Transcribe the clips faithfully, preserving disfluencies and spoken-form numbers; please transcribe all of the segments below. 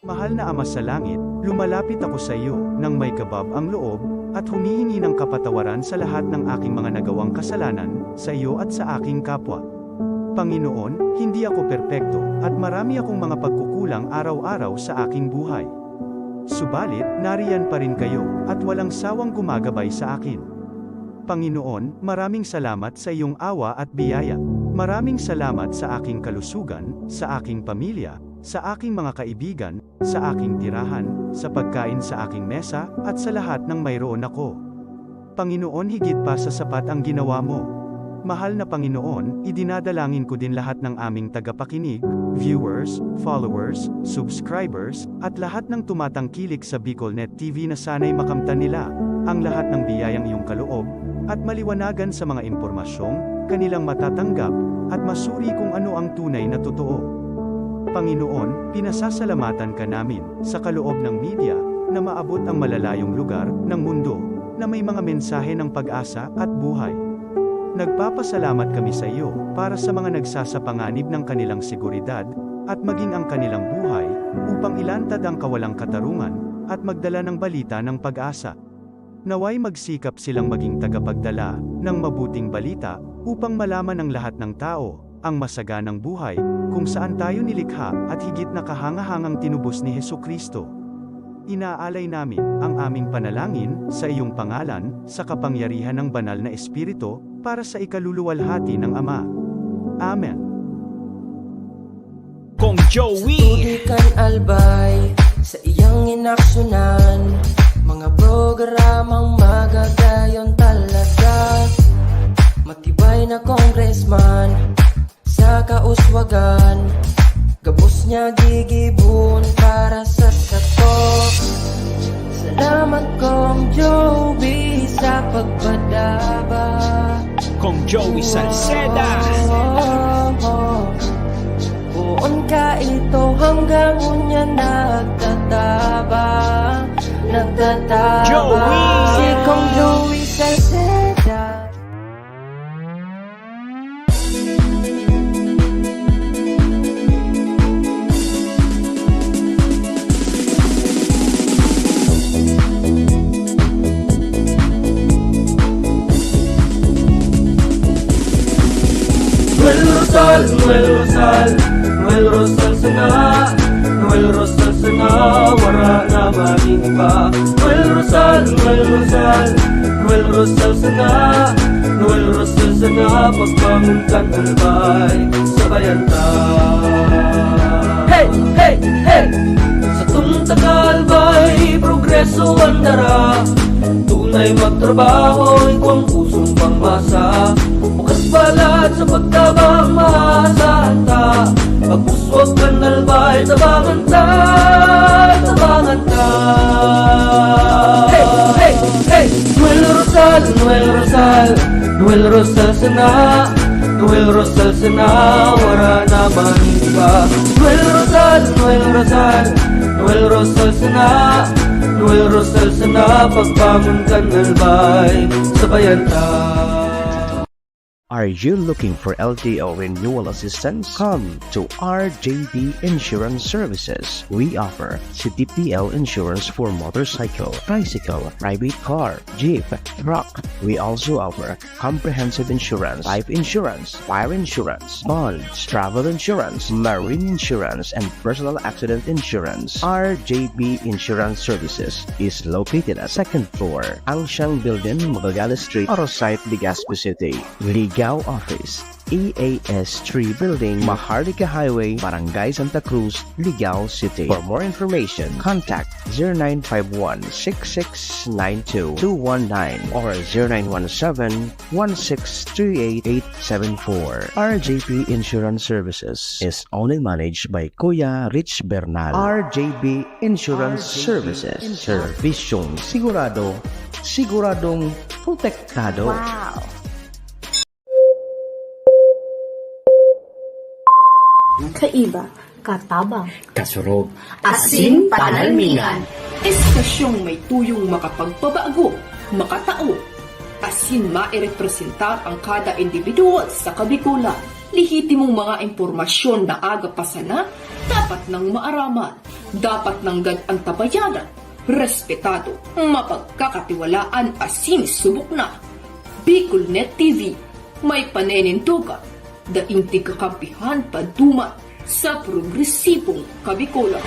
Mahal na Ama sa Langit, lumalapit ako sa iyo nang may kabab ang loob at humihingi ng kapatawaran sa lahat ng aking mga nagawang kasalanan sa iyo at sa aking kapwa. Panginoon, hindi ako perpekto at marami akong mga pagkukulang araw-araw sa aking buhay. Subalit, nariyan pa rin kayo at walang sawang gumagabay sa akin. Panginoon, maraming salamat sa iyong awa at biyaya. Maraming salamat sa aking kalusugan, sa aking pamilya, sa aking mga kaibigan, sa aking tirahan, sa pagkain sa aking mesa, at sa lahat ng mayroon ako. Panginoon, higit pa sa sapat ang ginawa mo. Mahal na Panginoon, idinadalangin ko din lahat ng aming tagapakinig, viewers, followers, subscribers, at lahat ng tumatangkilik sa BicolNet T V na sana'y makamtan nila ang lahat ng biyayang iyong kaloob at maliwanagan sa mga impormasyong kanilang matatanggap at masuri kung ano ang tunay na totoo. Panginoon, pinasasalamatan ka namin sa kaloob ng media na maabot ang malalayong lugar ng mundo na may mga mensahe ng pag-asa at buhay. Nagpapasalamat kami sa iyo para sa mga nagsasapanganib ng kanilang seguridad at maging ang kanilang buhay upang ilantad ang kawalang katarungan at magdala ng balita ng pag-asa. Naway magsikap silang maging tagapagdala ng mabuting balita upang malaman ng lahat ng tao ang masaganang buhay kung saan tayo nilikha at higit na kahangahangang tinubos ni Jesu-Cristo. Inaalay namin ang aming panalangin sa iyong pangalan, sa kapangyarihan ng Banal na Espiritu, para sa ikaluluwalhati ng Ama. Amen. Kong Joey. Tutuloy kan Albay sa iyang inaksyonan, mga programang magagayon talaga. Matibay na congressman sa kauswagan, gabos niya gigibon para sa sato. Salamat, Kong Joey, sa pagpadaba. Kong Joey Salceda. Poon ka ito hanggang unya nagtataba, nagtataba. Joey! Si Kong Joey Salceda. Noel Rosal, Noel Rosal, Noel Rosal sana, Noel Rosal sana, wara na magin iba. Noel Rosal, Noel Rosal, Noel Rosal sana, Noel Rosal sana, pagbangon kan Albay, sabayan ta. Hey, hey, hey! Satong taga-Albay, progreso an dara. Tunay magtrabaho, igwang pusong pangmasa. Bukas balat sa pagtabang, maasahan ta. Pag-uswag kan Albay, tabangan ta, tabangan ta. Hey, hey, hey! Noel Rosal, Noel Rosal, Noel Rosal sana, Noel Rosal sana, wara na man iba. Noel Rosal, Noel Rosal, Noel Rosal sana, Noel Rosal sana, pagbangon kan Albay, sabayan ta. Are you looking for L T O renewal assistance? Come to R J D Insurance Services. We offer C D P L insurance for motorcycle, tricycle, private car, jeep, truck. We also offer comprehensive insurance, life insurance, fire insurance, bonds, travel insurance, marine insurance, and personal accident insurance. R J B Insurance Services is located at second floor, Angsiang Building, Magallanes Street, Oro Site, Legazpi City. Ligao Office, E A S three Building, Maharlika Highway, Barangay Santa Cruz, Ligao City. For more information, contact zero nine five one six six nine two two one nine or zero nine one seven one six three eight eight seven four. R J P Insurance Services is owned and managed by Kuya Rich Bernal. R J P Insurance Services. Serbisyong sigurado, siguradong protektado. Wow! Kaiba, katabang, kasurog, asin panalmingan. Estasyong may tuyong makapagpabago, makatao, asin mairepresentar ang kada individual sa Kabikolan. Lehitimong mga impormasyon na aga pa sana, dapat nang maaraman, dapat nanggad antabayanan, respetado, mapagkakatiwalaan asin subok na. Bicolnet T V, may paninindogan, daing tigkakampihan paduman sa progresibong Kabikolan.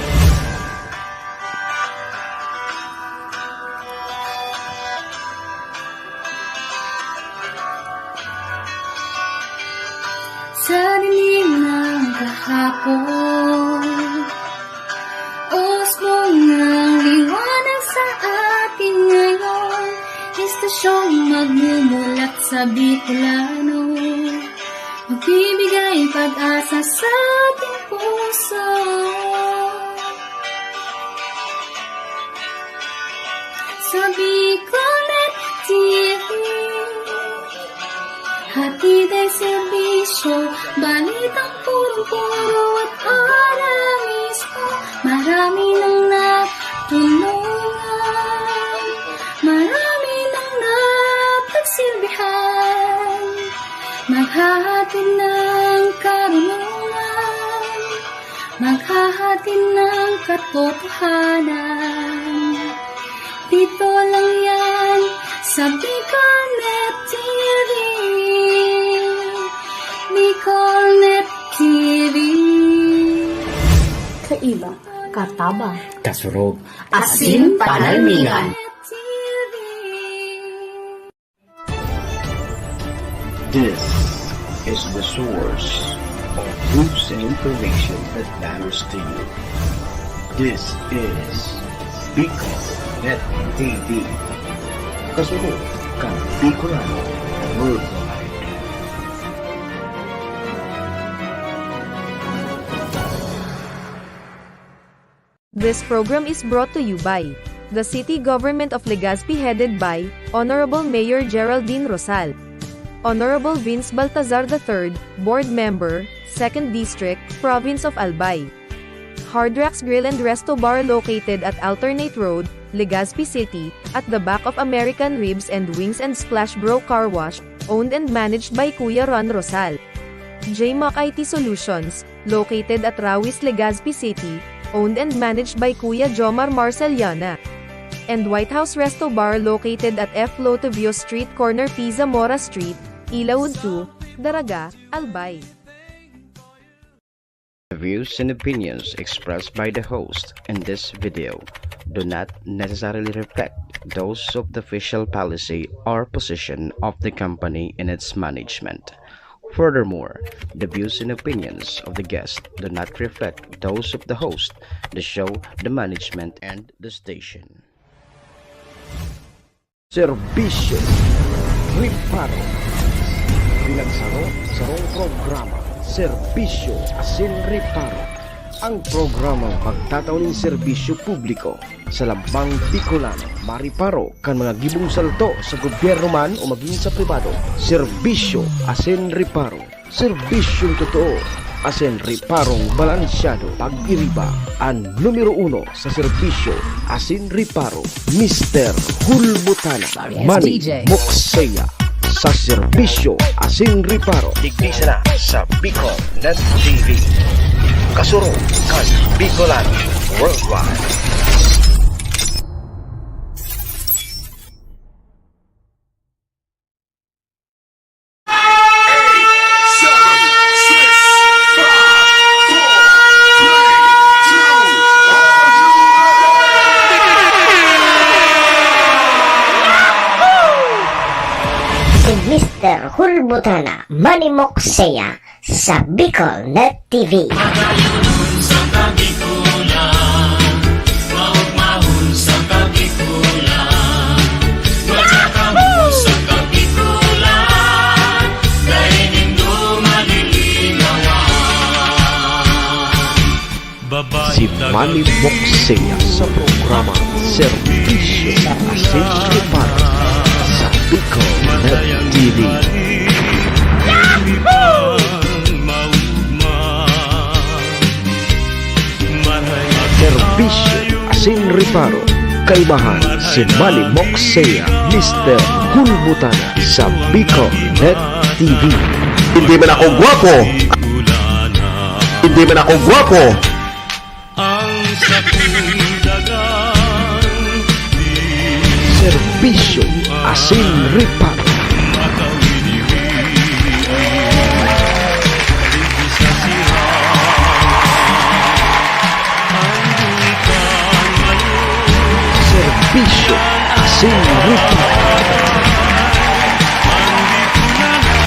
Sa dilim ng kahapon, usbong ng liwanag sa atin ngayon. Estasyong magmumulat sa Bicolano, magbibigay pag-asa sa ating puso. Sa Bicolnet T V, hatid ay serbisyo, balitang purong-puro at alam mismo. Marami nang natulungan, marami nang napagsilbihan. Maghahatid ng karunungan, maghahatid ng katotohanan. Dito lang yan sa Bicolnet T V. Bicolnet T V. Kaiba, katabang, kasurog, asin panalmingan. This is the source of news and information that matters to you. This is Bicolnet T V. Kasunod kan Bicolano Worldwide. This program is brought to you by the City Government of Legazpi, headed by Honorable Mayor Geraldine Rosal. Honorable Vince Baltazar the third, Board Member, Second District, Province of Albay. Hard Rocks Grill and Resto Bar located at Alternate Road, Legazpi City, at the back of American Ribs and Wings and Splash Bro Car Wash, owned and managed by Kuya Ron Rosal. J Mac I T Solutions, located at Rawis, Legazpi City, owned and managed by Kuya Jomar Marceliana. And White House Resto Bar located at F Lotevio Street, corner P Zamora Street, Ilaud two, Daraga, Albay. The views and opinions expressed by the host in this video do not necessarily reflect those of the official policy or position of the company and its management. Furthermore, the views and opinions of the guest do not reflect those of the host, the show, the management, and the station. Serbisyo, reparo. Pinagsaro, sarong programa, serbisyo asin reparo. Ang programang magtatao nin serbisyo publiko sa lambang Bicolano, mareparo kan mga gibong salto sa gobyerno man o magin sa pribado. Serbisyo asin reparo. Serbisyong totoo asin reparong balansyado. Pag-iriba, an numero uno sa serbisyo asin reparo, Mister Hulbutana, Manny Mokseya. Sa serbisyo asin reparo, digdi sana sa Bicol Net T V. Kasurog kan Bicolano Worldwide. Si Mister Hulbutana, Manny Mokseya, sa Bicol Net T V. Si Manny Mokseya sa programa Serbisyo asin Reparo sa Bicol Net T V. Serbisyo asin reparo, kaibahan si Manny Mokseya, Mister Hulbutana sa Bicol Net T V. Hindi man ako gwapo. Hindi man ako gwapo. Serbisyo asin reparo. Serbisyo asin reparo.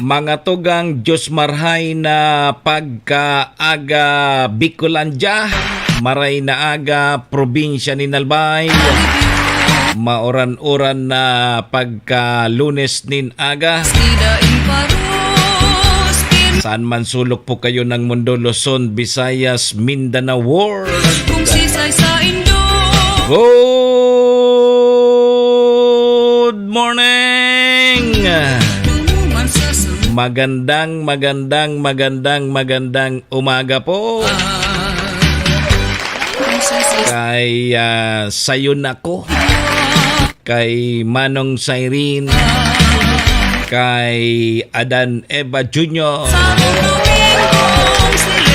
Mga tugang, Diyos marhay na pagkaaga Bicolandia, maray na aga probinsya nin Albay, mauran-uran na pagka Lunes nin aga. Saan man sulok po kayo ng mundo, Luzon, Visayas, Mindanao World. Good morning! Magandang, magandang, magandang, magandang umaga po. Kay, ah, sayo na ko. Kay Manong Cyrene. Kay Adan Eva Junior.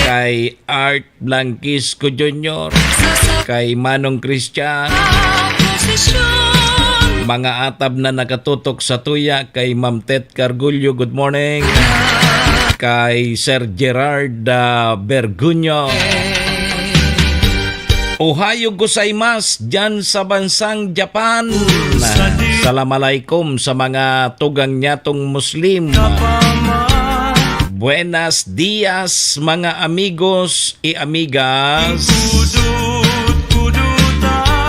Kay Art Blanquisco Junior, kay Manong Christian, mga atab na nakatutok sa tuya, kay Ma'am Tet Cargullo, good morning, kay Sir Gerard, ah, Bergunyo. Ohayo gozaimasu, dyan sa bansang Japan. Salam alaikum sa mga tugang nyatong Muslim. Buenas dias, mga amigos y amigas.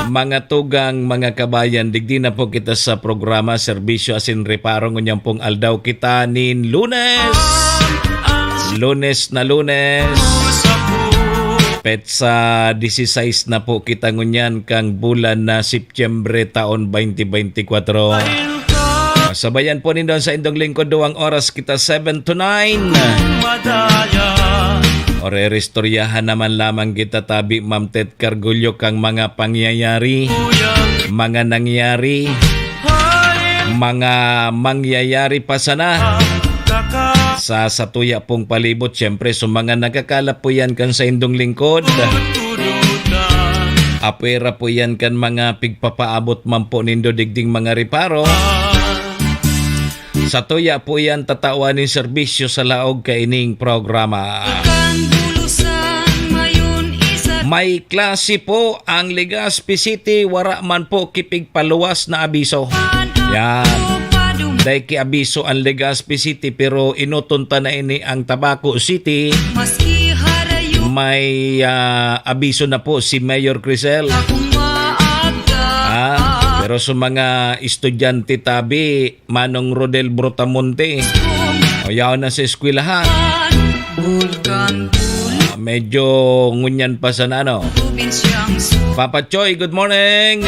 Mga tugang, mga kabayan, digdi na po kita sa programa Serbisyo asin Reparo. Ngunyan pong aldaw kita nin Lunes. Lunes na Lunes. Petsa dieciséis na po kita ngunyan kang bulan na Setyembre taon twenty twenty-four. Sabayan po nindo sa indong lingkod, duwang oras kita, seven to nine. Oreristoryahan naman lamang kita tabi, Ma'am Tet Cargullo, kang mga pangyayari, mga nangyari, mga mangyayari pa sana sa satuya pong palibot. Siyempre, sa mga nagkakalap po yan kan saindong lingkod. Apwera po yan kan mga pigpapaabot man po nindo digding mga reparo. Satuya po yan tatawan nin serbisyo sa laog kaining programa. May klase po ang Legazpi City, wara man po kipigpaluwas na abiso. Yan. Dai ki abiso ang Legazpi City, pero inoton ta na ini ang Tabaco City. May, ah, abiso na po si Mayor Crisel. Ah, pero sa mga estudyante tabi, Manong Rodel Brutamonte, o yaon na sa eskwelahan. Ah, medyo ngunyan pa sana, ano? Papa Choy, good morning.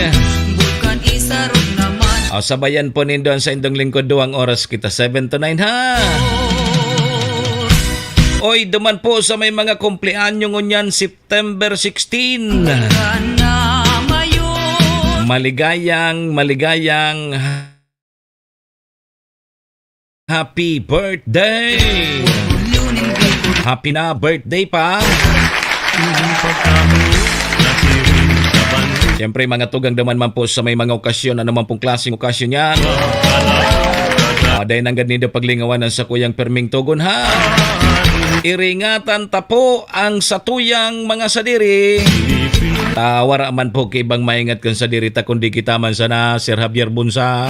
O, sabayan po nindo ang saindong lingkod, duwang oras kita, seven to nine, ha? Oy, duman po sa may mga kumpleanyo ngunyan, September sixteen. Maligayang, maligayang happy birthday! Happy na birthday pa! Siyempre, mga tugang, duman man po sa may mga okasyon, ano man pong klaseng okasyon yan. Ah, dai nanggad nindo paglingawan ang sakuyang perming tugon, ha? Iringatan ta po ang satuyang mga sadiri. Ta wara man po ki ibang maingat kan sadiri ta, kundi kita man sana, Sir Javier Bunsa.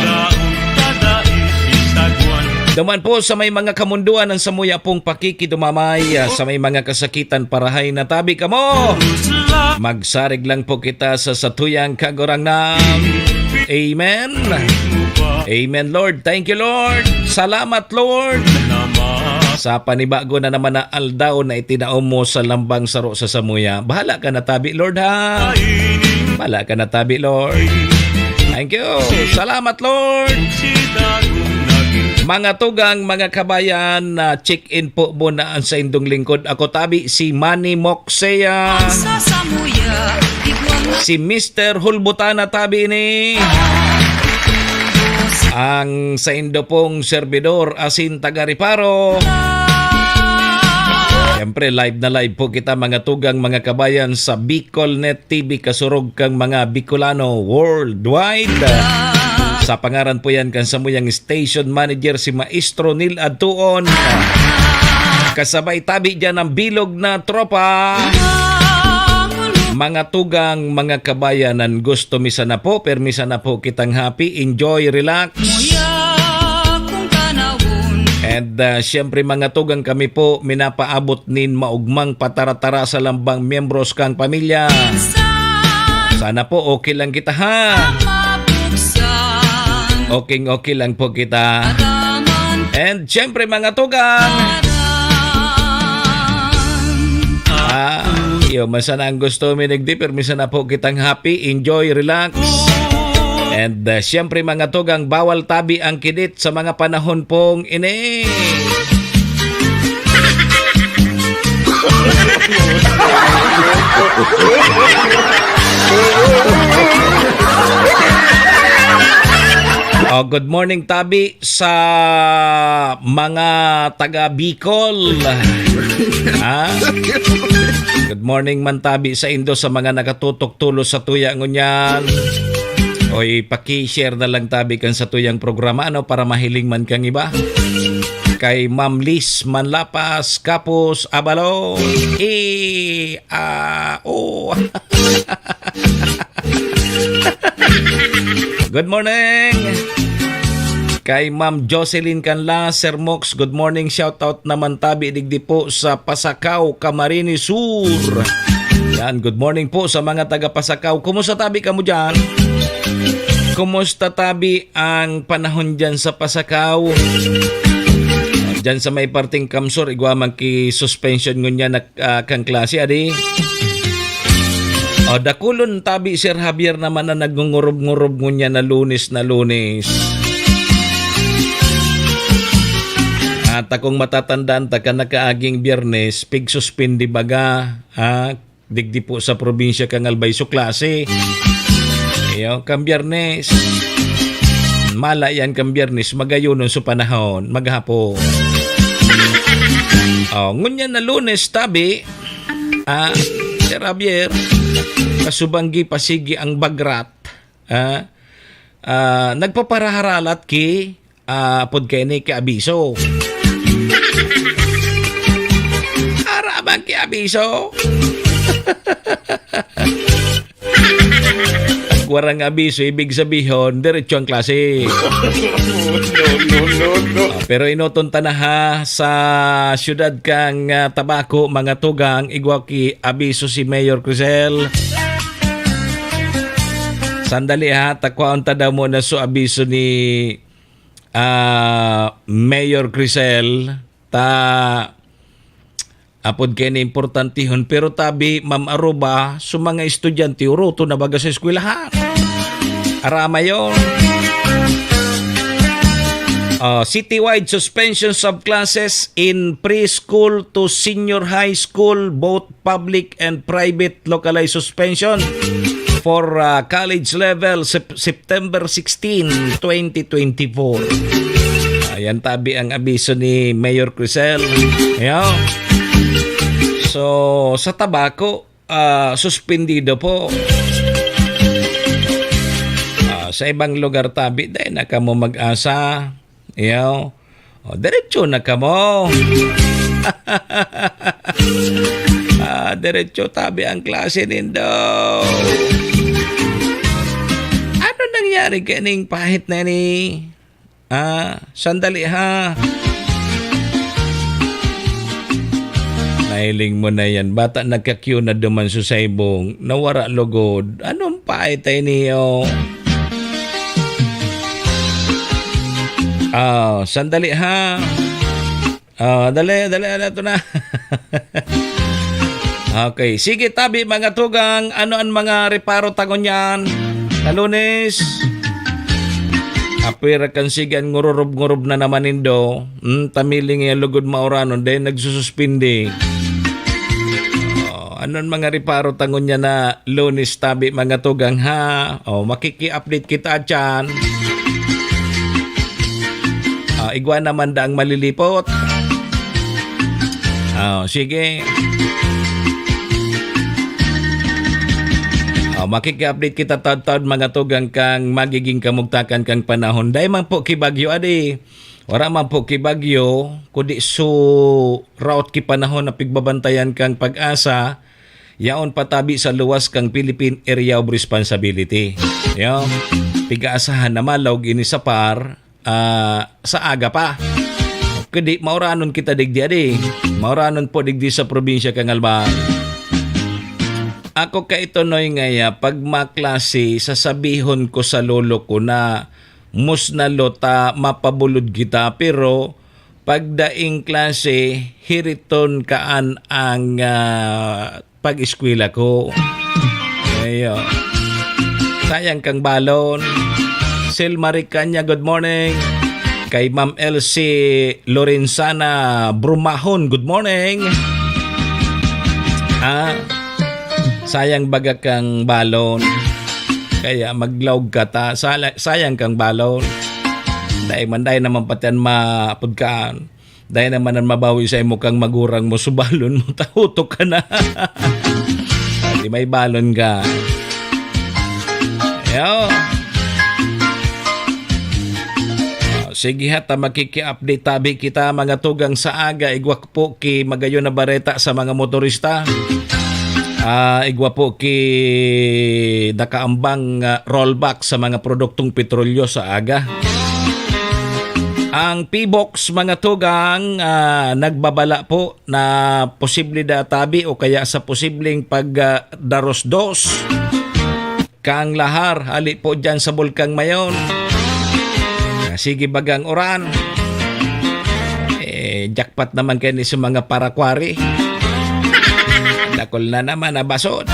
Duman po sa may mga kamundoan ang samuya pong pakikidumamay, ah, sa may mga kasakitan, parahay na tabi kamo. Magsarig lang po kita sa satuyang Kagurangnan. Amen. Amen, Lord. Thank you, Lord. Salamat, Lord. Sa panibago na naman na aldaw na itinao mo sa lambang saro sa samuya. Bahala ka na tabi, Lord, ha? Bahala ka na tabi, Lord. Thank you. Salamat, Lord. Mga tugang, mga kabayan, na check-in po muna ang saindong lingkod. Ako tabi, si Manny Moksea. Si Mister Hulbutana tabi ni ang saindo pong serbidor asin taga-reparo. Siyempre, live na live po kita, mga tugang, mga kabayan, sa Bicol Net T V, kasurog kang mga Bicolano worldwide. Sa pangaran po yan kan samuyang station manager, si Maestro Neil Adtuon. Kasabay tabi dyan ang bilog na tropa. Mga tugang, mga kabayan, ang gusto mi sana po, permi sana po kitang happy, enjoy, relax. And, ah, siyempre, mga tugang, kami po minapaabot nin maugmang pataratara sa lambang miyembros kang pamilya. Sana po okay lang kita, ha? Okay, okay lang po kita. And siyempre, mga tugang, ah, iyo, masana ang gusto mi, nagdi, permi sana po kitang happy, enjoy, relax. And, uh, siyempre, mga tugang, bawal tabi ang kidit sa mga panahon pong ini. Oh, good morning, tabi sa mga taga Bicol. Ha? Good morning man tabi sa indo sa mga nakatutok tulos sa tuya ngunyan. Oy, paki-share na lang tabi kan sa tuyang programa, ano, para mahiling man kang iba. Kay Ma'am Liz Manlapas, Kapos, Abalo. Eh, ah, oh. Good morning! Kay Ma'am Jocelyn Canla, Sir Mox, good morning. Shout out naman tabi digdi po sa Pasacao, Camarines Sur. Yan, good morning po sa mga taga Pasacao. Kumusta tabi kamo diyan? Kumusta tabi ang panahon diyan sa Pasacao? Diyan sa may parting Kamsur, igwa man ki suspension ngunyan na, ah, kang klase, adi? O, dakulon tabi, Sir Javier, naman na nagngungurob-ngurob ngunyan na Lunes na Lunes. At akong matatandaan ta, kan nakaaging Biyernes, pigsuspindi baga, ha? Digdi po sa probinsya kang Albay, su klase. Iyo, kan Biyernes. Mala yan kan Biyernes, magayonon su panahon, maghapon. O, ngunyan na Lunes, tabi, ah, Sir Javier, kasubanggi pa sige ang bagrat, ah, ah, nagpaparaharalat ki, ah, apod kaini ki abiso. Ara man ki abiso. Warang abiso, ibig sabihon, diretso ang klase. No, no, no, no. Ah, pero inoton ta na ha, sa siyudad kang, ah, Tabaco, mga tugang, igwa ki abiso si Mayor Crisel. Sandali ha, takwaon ta daw muna su abiso ni, ah, Mayor Crisel. Ta, apod kaini importantehon, pero tabi, Ma'am Aruba, su mga estudyante, uroton na baga sa eskwelahan. Arama yon. Ah, citywide suspensions of classes in preschool to senior high school, both public and private localized suspension for, ah, college level, Sep-, September sixteen, twenty twenty-four. Ayan tabi ang abiso ni Mayor Crisel. Ayan. So, sa Tabaco, ah, suspendido po. Ah, sa ibang lugar tabi, dai na kamo mag-asa. Iyo. O, diretso na kamo. Ah, diretso tabi ang klase nindo. Ano nangyari kaning pahit na ini? Ah, sandali ha. Nahiling mo na yan. Bata nagkakyo na duman sa saibong. Nawara lugod. Anong pahit na ini, oh? Ah, sandali ha. Ah, dali, dali, dali, ito na. Okay, sige, tabi, mga tugang, ano ang mga reparo ta ngunyan? Sa Lunes, apwera kan sige an ngururob-ngurob na naman nindo. Hmm, tamiling yan, lugod mauranon, dahil nagsususpindi. Oh, ano ang mga reparo ta ngunyan na Lunes, tabi, mga tugang, ha? Oh, makiki-update kita dyan. Ah, igwa naman daang malilipot. Oh, sige. Oh, makiki-update kita taud-taud, mga tugang, kan magiging kamugtakan kan panahon. Dai man po ki bagyo, adi. Wara man po ki bagyo, kundi su-, raot ki panahon na pigbabantayan kan PAGASA, yaon patabi sa luwas kan Philippine Area of Responsibility. Yo, pig-aasahan na malawog ini sa PAR, ah, sa aga pa. Kundi mauranon kita digdi, adi. Mauranon po digdi sa probinsya kan Albay. Ako kaito, Noy, ngaya, pag maklase, sasabihon ko sa lolo ko na, "Musna, lo, ta mapabulod kita," pero pag daing klase, hiriton kaan ang, ah, pag-eskwela ko. Ayo. Sayang kang balon. Sel Maricanya, good morning. Kay Ma'am Elsie Lorenzana Brumahon, good morning. Ah, sayang baga kang balon. Kaya maglaog ka ta. Sala-, sayang kang balon. Dai man, dai naman pati an maapod kaan. Dai naman an mabawi sa imo kang magurang mo, subalon mo, tahutok ka na. Di may balon ka. Yo. Oh, sige ha, ta makiki-update tabi kita, mga tugang, sa aga. Igwa po ki magayon na bareta sa mga motorista. Ah, igwa po ki dakaambang, ah, rollback sa mga produktong petrolyo sa aga. Ang PHIVOLCS, mga tugang, ah, nagbabala po na posible da tabi o kaya sa posibleng pag, ah, darosdos kang lahar, hali po dyan sa Bulkang Mayon. Ah, sige bagang uran. Eh, jackpot naman kayo ni sa mga parakwari. Dakul na naman na basod.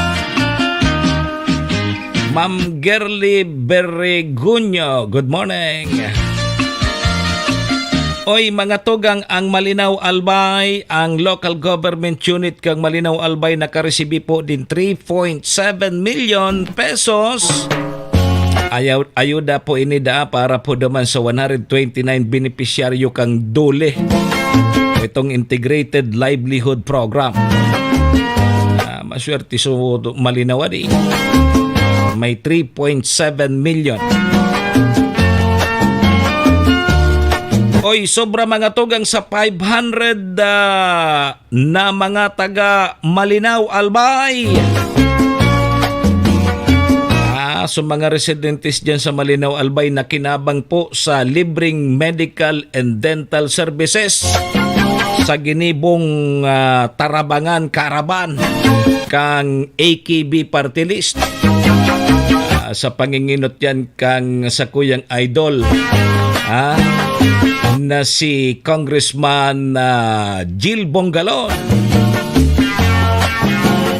Ma'am Girly Berreguño, good morning. Oy, mga tugang, ang Malinao Albay, ang local government unit kang Malinao Albay nakaresibi po din three point seven million pesos. Ayaw, ayuda po ini daa para po naman sa one hundred twenty-nine benepisyaryo kang DOLE. Itong Integrated Livelihood Program. Ah, maswerte so Malinao, adi. May three point seven million. Oy, sobra, mga tugang, sa five hundred, ah, na mga taga Malinao, Albay. Ah, so mga residentes dyan sa Malinao, Albay, nakinabang po sa libreng medical and dental services sa ginibong, ah, Tarabangan Caravan kang A K B Party List. Ah, sa panginginot yan kang sakuyang idol, ah, na si Congressman, ah, Jil Bongalon.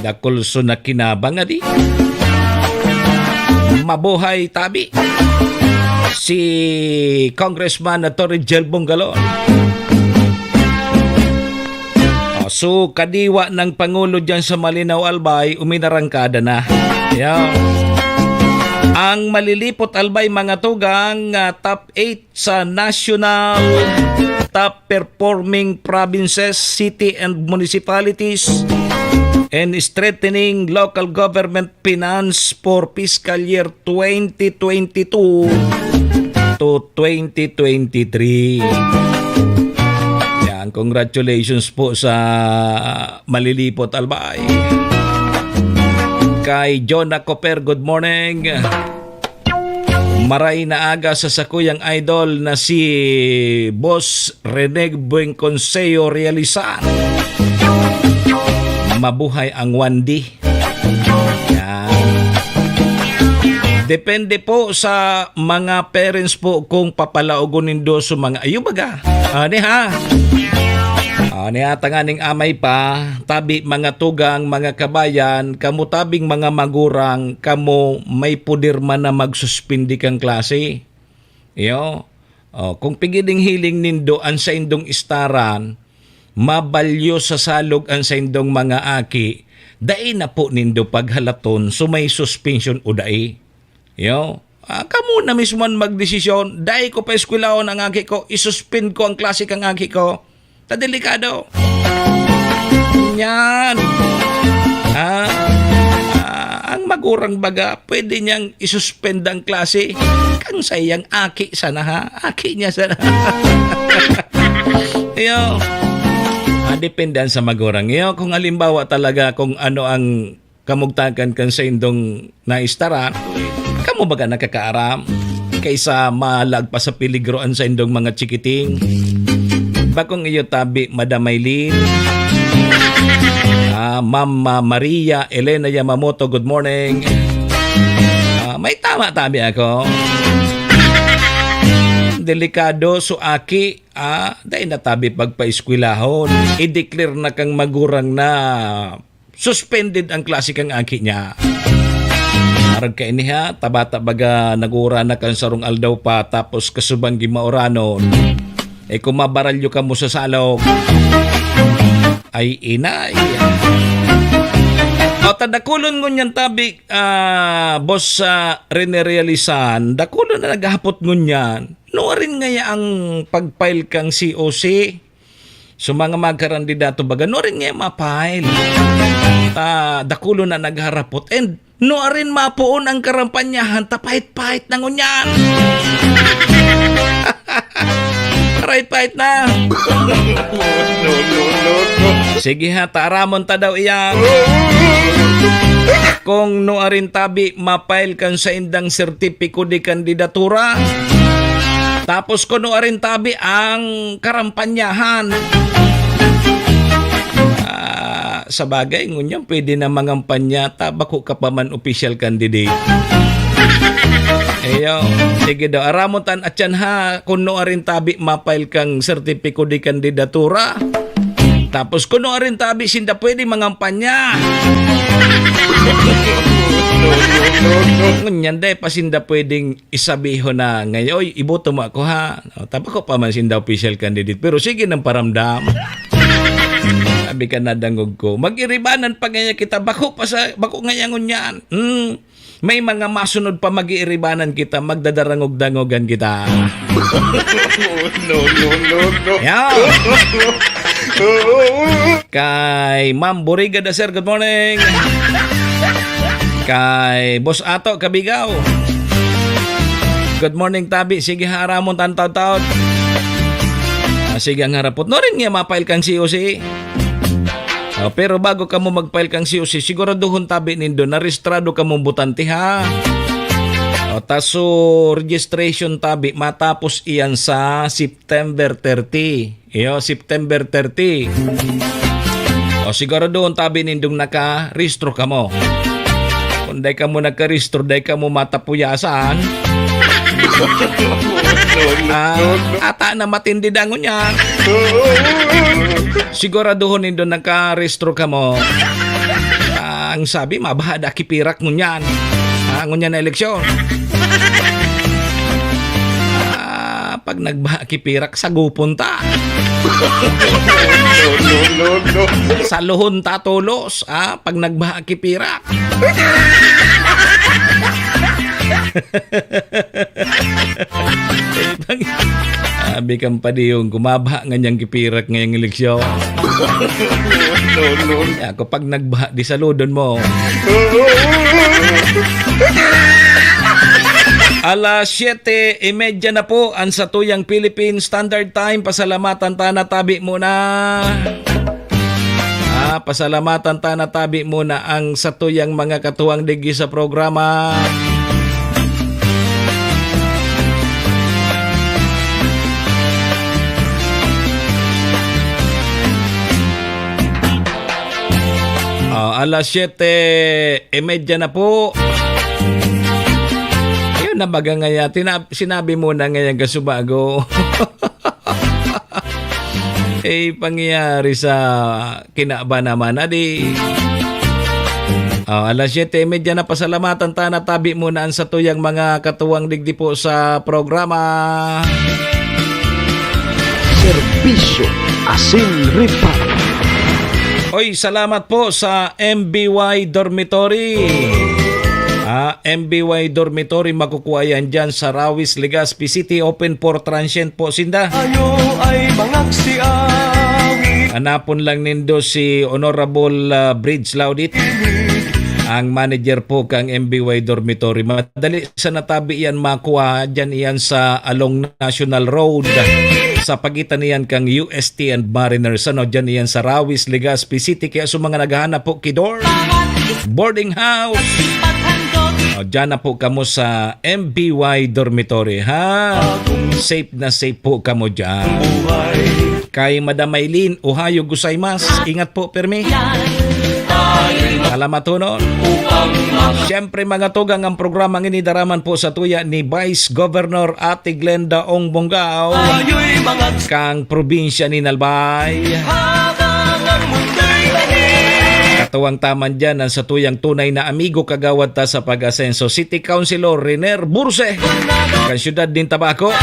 Dakul so nakinabang, adi. Mabuhay tabi si Congressman Attorney Jil Bongalon. Oh, so, kadiwa ng Pangulo dyan sa Malinao, Albay, uminarangkada na. Yan. Ang Malilipot, Albay, mga tugang, ah, top eight sa national, top performing provinces, city and municipalities, and strengthening local government finance for fiscal year twenty twenty-two to twenty twenty-three. Yan, congratulations po sa Malilipot, Albay. Kay Jonah Cooper, good morning. Maray na aga sa sakuyang idol na si Boss Rene Buenconsejo Realizan. Mabuhay ang Wandi. Yan. Depende po sa mga parents po kung papalaogon nindo sa mga, ayo baga. Ani ha? Ani ha, tanganing amay pa, tabi mga tugang, mga kabayan, kamo tabing mga magurang, kamo may puder man na magsuspindi kang klase. Iyo. Oh, kung pigiding hiling nindo an saindong istaran, mabalyo sa salog an saindong mga aki, dai na po nindo paghalaton so may suspension o dai. Yo, ah, kamo na mismo an magdesisyon, dai ko paeskwelahon ang aki ko, isuspend ko ang klase kang aki ko. Ta delikado. yan. Ha? Ah, ang magurang baga, pwede niyang isuspend ang klase. Kang sayang, aki sana, ha? Aki niya sana. Iyo. Ah, depende yan sa magurang. Iyo, kung halimbawa talaga kung ano ang kamugtakan kan saindong naistara, kamo baga nakakaaram? Kaysa malag pa sa peligro an saindong mga chikiting. Bakong iyo tabi, Madam Maylin. Ah, Ma'am, ah, Maria Elena Yamamoto, good morning. Ah, may tama tabi ako. Delikado so aki, ah, dai na tabi pagpaeskwelahon. I-declare na kang magurang na suspended ang klase kang aki niya. Arag kaini ha, tabata baga nagura na kan sarong aldaw pa, tapos kasubang gimauranon. Eh, kung mabaralyo kamo sa salog, ay inay. O, ta dakulon ngunyan tabi, ah, boss, ah, Rene Realisan, dakulon na naghahapot ngunyan. Nuarin ngaya ang pag-file kang C O C? So, mga magkarandidato baga, nuarin ngaya ma-file? Ta dakulon na nagharapot. And nuarin mapoon ang karampanyahan ta pahit-pahit na ngunyan? Pahit-pahit na. No, no, no, no. Sige ha, taaramon ta daw iyan. Kung nuarin tabi, ma-file kan saindang sertipiko de kandidatura. Tapos kung nuarin tabi ang karampanyahan. Ah, sa bagay, ngunyan pwede na mangampanya ta bako ka pa man official candidate. Iyo, sige daw, aramon ta an atyan ha, kung nuarin tabi ma-file kang sertipiko de kandidatura. Tapos kung nuarin tabi sinda pwede mangampanya. Ngunyan dai pa sinda pwedeng isabihon na, "Ngayoy, iboto mo ako, ha?" O, ta bako pa man sinda official candidate, pero sige nang paramdam. Sabi ka, nadangog ko, "Mag-iribanan pa ngaya kita, bako pa sa, bako ngaya ngunyan." Hmm. May mga masunod pa, mag-iiribanan kita, magdadarangog-dangogan kita. No, no, no, no. Yan. Kay Ma'am Buriga da, sir, good morning. Kay Boss Ato Kabigaw, good morning, tabi. Sige, haramon, tantaw-taw. Ah, sige, ang harapot. No rin nga, ma-file kang C O C. Ah, pero bago kamo mag-file kang C O C, siguraduhon tabi nindo na rehistrado kamong botante, ha? O, ta so registration tabi, matapos iyan sa September thirty. Iyo, September thirty. O, siguraduhon tabi nindong nakarehistro kamo. Kung dai kamo nagkarehistro, dai kamo matapuyasan. Ah, ata na matindi dangon yan. Siguraduhon nindo nagkarehistro kamo. Ah, ang sabi, mabaha da kipirak ngunyan. Ah, ngunyan na eleksyon. Ah, pag nagbaha kipirak, sagupon ta. No, no, no, no. Saluhon ta tolos, ah, pag nagbaha kipirak. Sabi kang padiyong, kumabha nga niyang kipirak ngayong eleksyon. No, no. Ako, pag nagbaha, di saludon mo. Alas siyete y media na po ang satuyang Philippine Standard Time. Pasalamatan ta na tabi muna. Ah, pasalamatan ta na tabi muna ang satuyang mga katuwang digdi sa programa. Ah, alas siyete y media na po. Ayun na baga ngaya, tinab-, sinabi mo na ngayang kasubago. Eh, pangyayari sa kinaba naman, adi. Oh, alas siyete y media na, pasalamatan ta na tabi muna ang satuyang mga katuwang digdi po sa programa. Serbisyo asin reparo. Oy, salamat po sa M B Y Dormitory. Ah, M B Y Dormitory, makukuha yan dyan sa Rawis, Legazpi City. Open for transient po sinda. Tayo ay mangaksiawi. Hanapon lang nindo si Honorable, ah, Bridge Laudit, ang manager po kang M B Y Dormitory. Madali sa natabi yan makuha, dyan iyan sa along National Road, sa pagitan niyan kang U S T and Mariners. Ano, dyan iyan sa Rawis, Legazpi City. Kaya sa mga naghahanap po, Kidor, boarding house. O, dyan na po kamo sa M B Y Dormitory, ha? Safe na safe po kamo dyan. Kay Madam Maylene, ohayo gozaimasu. Ingat po, pirmi. Salamat ho, no? Siyempre, mga tugang, ang programang ini daraman po sa tuya ni Vice Governor Ate Glenda Ong Bongao, kang probinsya ni Nalbay. Katuwang taman dyan ang sa tuyang tunay na amigo, kagawad ta sa Pag-asenso, City Councilor Riner Burse, kan siyudad nin Tabaco.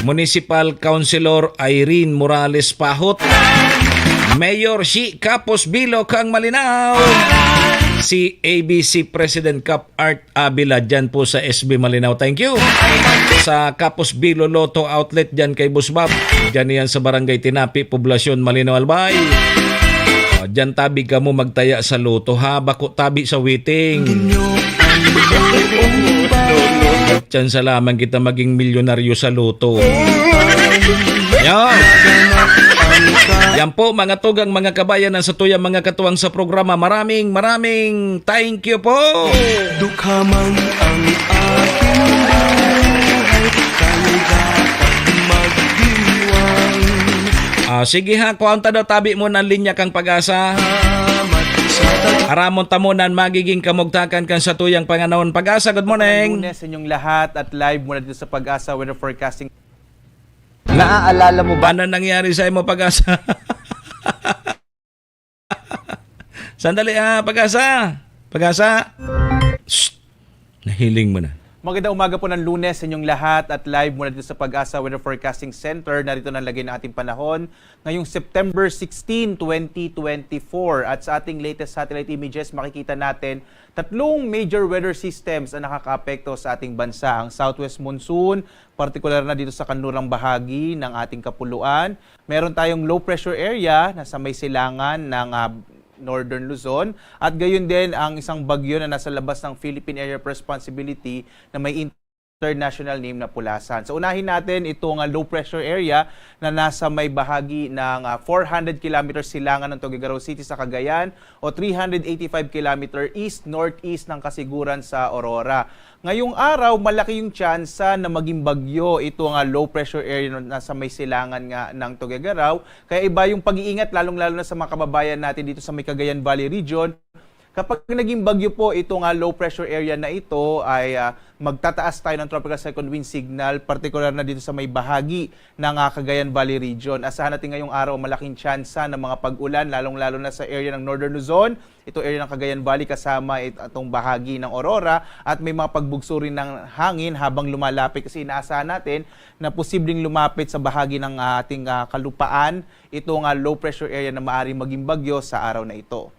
Municipal Councilor Irene Morales Pahot. Mayor Shi Kapos Bilo kang Malinao. Si A B C President Cap Art Avila dyan po sa S B Malinao. Thank you. Sa Kapos Bilo Lotto Outlet dyan kay Boss Bob. Dyan yan sa Barangay Tinapi, Poblacion, Malinao, Albay. O, dyan tabi kamo magtaya sa Lotto, ha? Bako tabi sa waiting. Chance lamang kita maging milyonaryo sa Lotto. Yan. Yan po, mga tugang, mga kabayan, ang sa tuyang mga katuwang sa programa. Maraming, maraming thank you po. Dukha man ang aking buhay, kaya dapat magdiwang. Ah, sige ha, kuhaan ta daw tabi mo ng linya kang Pag-asa. Salamat sa tag- Aramon ta mo nan magiging kamugtakan kan satuyang panganahon. Pag-asa, good morning. Lunes sa inyong lahat at live mula dito sa Pag-asa Weather Forecasting. Naaalala mo ba? Ano nangyari sa imo, Pag-asa? Sandali, ah, Pag-asa. Pag-asa. Shh. Nahiling mo na. Magandang umaga po ng Lunes sa inyong lahat at live mula dito sa Pag-asa Weather Forecasting Center. Narito na lagay ng ating panahon ngayong September sixteen, twenty twenty-four. At sa ating latest satellite images, makikita natin tatlong major weather systems ang nakakaapekto sa ating bansa. Ang southwest monsoon, partikular na dito sa kanlurang bahagi ng ating kapuluan. Meron tayong low pressure area na sa may silangan ng, ah, Northern Luzon. At gayon din ang isang bagyo na nasa labas ng Philippine Area of Responsibility na may international name na Pulasan. So unahin natin itong, ah, low pressure area na nasa may bahagi ng, ah, four hundred kilometers silangan ng Tuguegarao City sa Cagayan o three hundred eighty-five kilometer east-northeast ng Casiguran sa Aurora. Ngayong araw, malaki yung tsansa na maging bagyo itong, ah, low pressure area na nasa may silangan nga ng Tuguegarao. Kaya iba yung pag-iingat, lalong-lalo na sa mga kababayan natin dito sa may Cagayan Valley Region. Kapag naging bagyo po itong, ah, low pressure area na ito, ay, ah, magtataas tayo ng tropical cyclone wind signal, partikular na dito sa may bahagi ng, ah, Cagayan Valley Region. Asahan natin ngayong araw malaking tsansa ng mga pag-ulan, lalong-lalo na sa area ng Northern Luzon, itong area ng Cagayan Valley, kasama it-, itong bahagi ng Aurora, at may mga pagbugso rin ng hangin habang lumalapit kasi inaasahan natin na posibleng lumapit sa bahagi ng, ah, ating, ah, kalupaan itong, ah, low pressure area na maaaring maging bagyo sa araw na ito.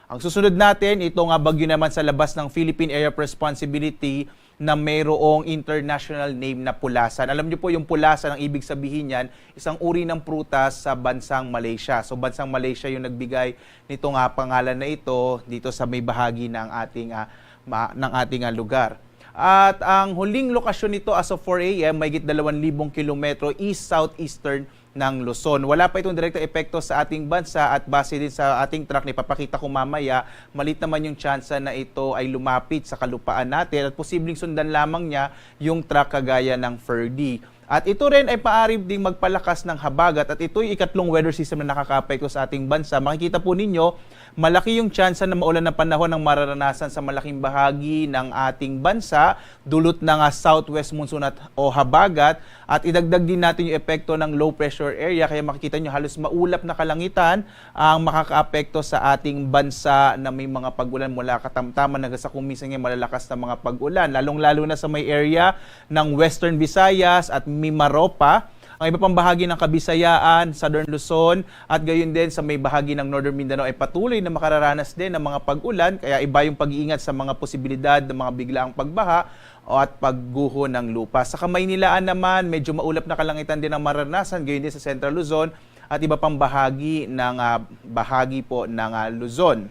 Ang susunod natin, itong, ah, bagyo naman sa labas ng Philippine Area of Responsibility na mayroong international name na pulasan. Alam niyo po, yung pulasan, ang ibig sabihin niyan, isang uri ng prutas sa bansang Malaysia. So, bansang Malaysia yung nagbigay nitong, ah, pangalan na ito dito sa may bahagi ng ating, ah, ma-, ng ating, ah, lugar. At ang huling lokasyon nito as of four a m, mahigit dalawang libong kilometro east-southeastern ng Luzon. Wala pa itong direktang epekto sa ating bansa at base din sa ating track na ipapakita ko mamaya, malit naman yung tsansa na ito ay lumapit sa kalupaan natin at posibleng sundan lamang niya yung track kagaya ng Ferdy. At ito rin ay maaari ding magpalakas ng habagat at ito'y ikatlong weather system na nakakaapekto sa ating bansa. Makikita po ninyo, malaki yung tsansa na maulan na panahon ang mararanasan sa malaking bahagi ng ating bansa, dulot ng, ah, southwest monsoon at, o habagat. At idagdag din natin yung epekto ng low pressure area, kaya makikita nyo halos maulap na kalangitan ang makakaapekto sa ating bansa na may mga pag-ulan mula katamtaman hanggang sa kung minsan nga malalakas na mga pag-ulan, lalong-lalo na sa may area ng Western Visayas at Mimaropa. Ang iba pang bahagi ng Kabisayaan, Southern Luzon, at gayon din sa may bahagi ng Northern Mindanao ay patuloy na makararanas din ng mga pag-ulan, kaya iba yung pag-iingat sa mga posibilidad ng mga biglaang pagbaha o at pagguho ng lupa. Sa Kamaynilaan naman, medyo maulap na kalangitan din ang maranasan, gayon din sa Central Luzon at iba pang bahagi ng, ah, bahagi po ng, ah, Luzon.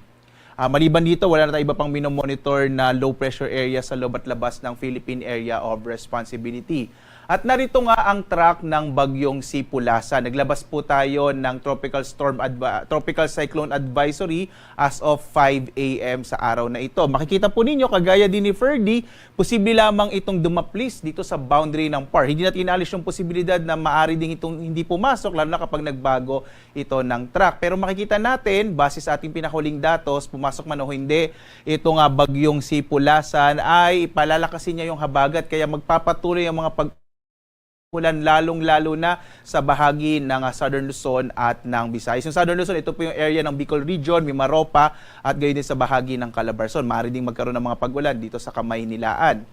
Ah, maliban dito, wala na tayong iba pang minomonitor na low pressure area sa loob at labas ng Philippine Area of Responsibility. At narito nga ang track ng Bagyong Sipulasa. Naglabas po tayo ng Tropical Storm Advi- Tropical Cyclone Advisory as of five a m sa araw na ito. Makikita po ninyo, kagaya din ni Ferdy, posible lamang itong dumaplis dito sa boundary ng par. Hindi natin inalis yung posibilidad na maaari ding itong hindi pumasok, lalo na kapag nagbago ito ng track. Pero makikita natin, base sa ating pinahuling datos, pumasok man o hindi, itong, ah, bagyong Sipulasan ay palalakasin niya yung habagat, kaya magpapatuloy ang mga pag- ulan, lalong-lalo na sa bahagi ng, ah, Southern Luzon at ng Visayas. Yung Southern Luzon, ito po yung area ng Bicol Region, Mimaropa, at gayon din sa bahagi ng Calabarzon. Maaari ding magkaroon ng mga pag-ulan dito sa Kamaynilaan.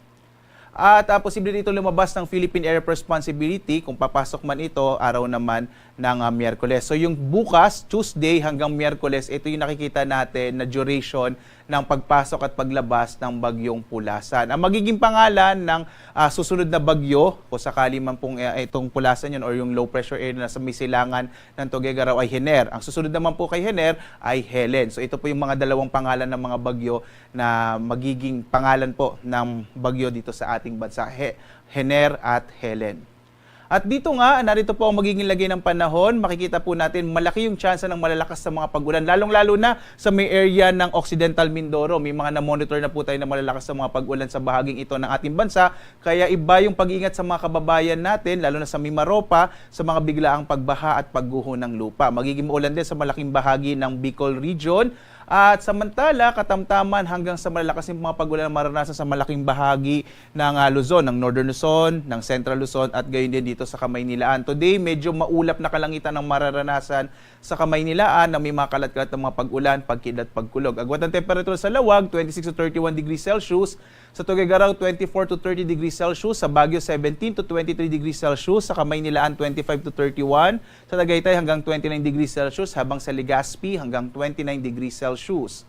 At, ah, posible rin itong lumabas ng Philippine Area of Responsibility kung papasok man ito araw naman ng, ah, Miyerkules. So yung bukas, Tuesday hanggang Miyerkules, ito yung nakikita natin na duration ng pagpasok at paglabas ng Bagyong Pulasan. Ang magiging pangalan ng, ah, susunod na bagyo, kung sakali man pong, eh, itong Pulasan yun or yung low pressure area na sa may silangan ng Tuguegarao ay Hener. Ang susunod naman po kay Hener ay Helen. So ito po yung mga dalawang pangalan ng mga bagyo na magiging pangalan po ng bagyo dito sa ating bansa, He- Hener at Helen. At dito nga, narito po ang magiging lagay ng panahon. Makikita po natin, malaki yung tsansa ng malalakas sa mga pag-ulan, lalong-lalo na sa may area ng Occidental Mindoro. May mga na-monitor na po tayo na malalakas sa mga pag-ulan sa bahaging ito ng ating bansa. Kaya iba yung pag-iingat sa mga kababayan natin, lalo na sa Mimaropa, sa mga biglaang pagbaha at pagguho ng lupa. Magiging maulan din sa malaking bahagi ng Bicol Region. At samantala, katamtaman hanggang sa malalakas yung mga pag-ulan na maranasan sa malaking bahagi ng, ah, Luzon, ng Northern Luzon, ng Central Luzon, at gayon din dito sa Kamaynilaan. Today, medyo maulap na kalangitan ang mararanasan sa Kamaynilaan na may mga kalat-kalat na mga pag-ulan, pagkidlat, pagkulog. Agwat ng temperatura sa Lawag, twenty-six to thirty-one degrees Celsius. Sa Tuguegarao, twenty-four to thirty degrees Celsius. Sa Baguio, seventeen to twenty-three degrees Celsius. Sa Kamaynilaan, twenty-five to thirty-one. Sa Tagaytay, hanggang twenty-nine degrees Celsius. Habang sa Legazpi, hanggang twenty-nine degrees Celsius.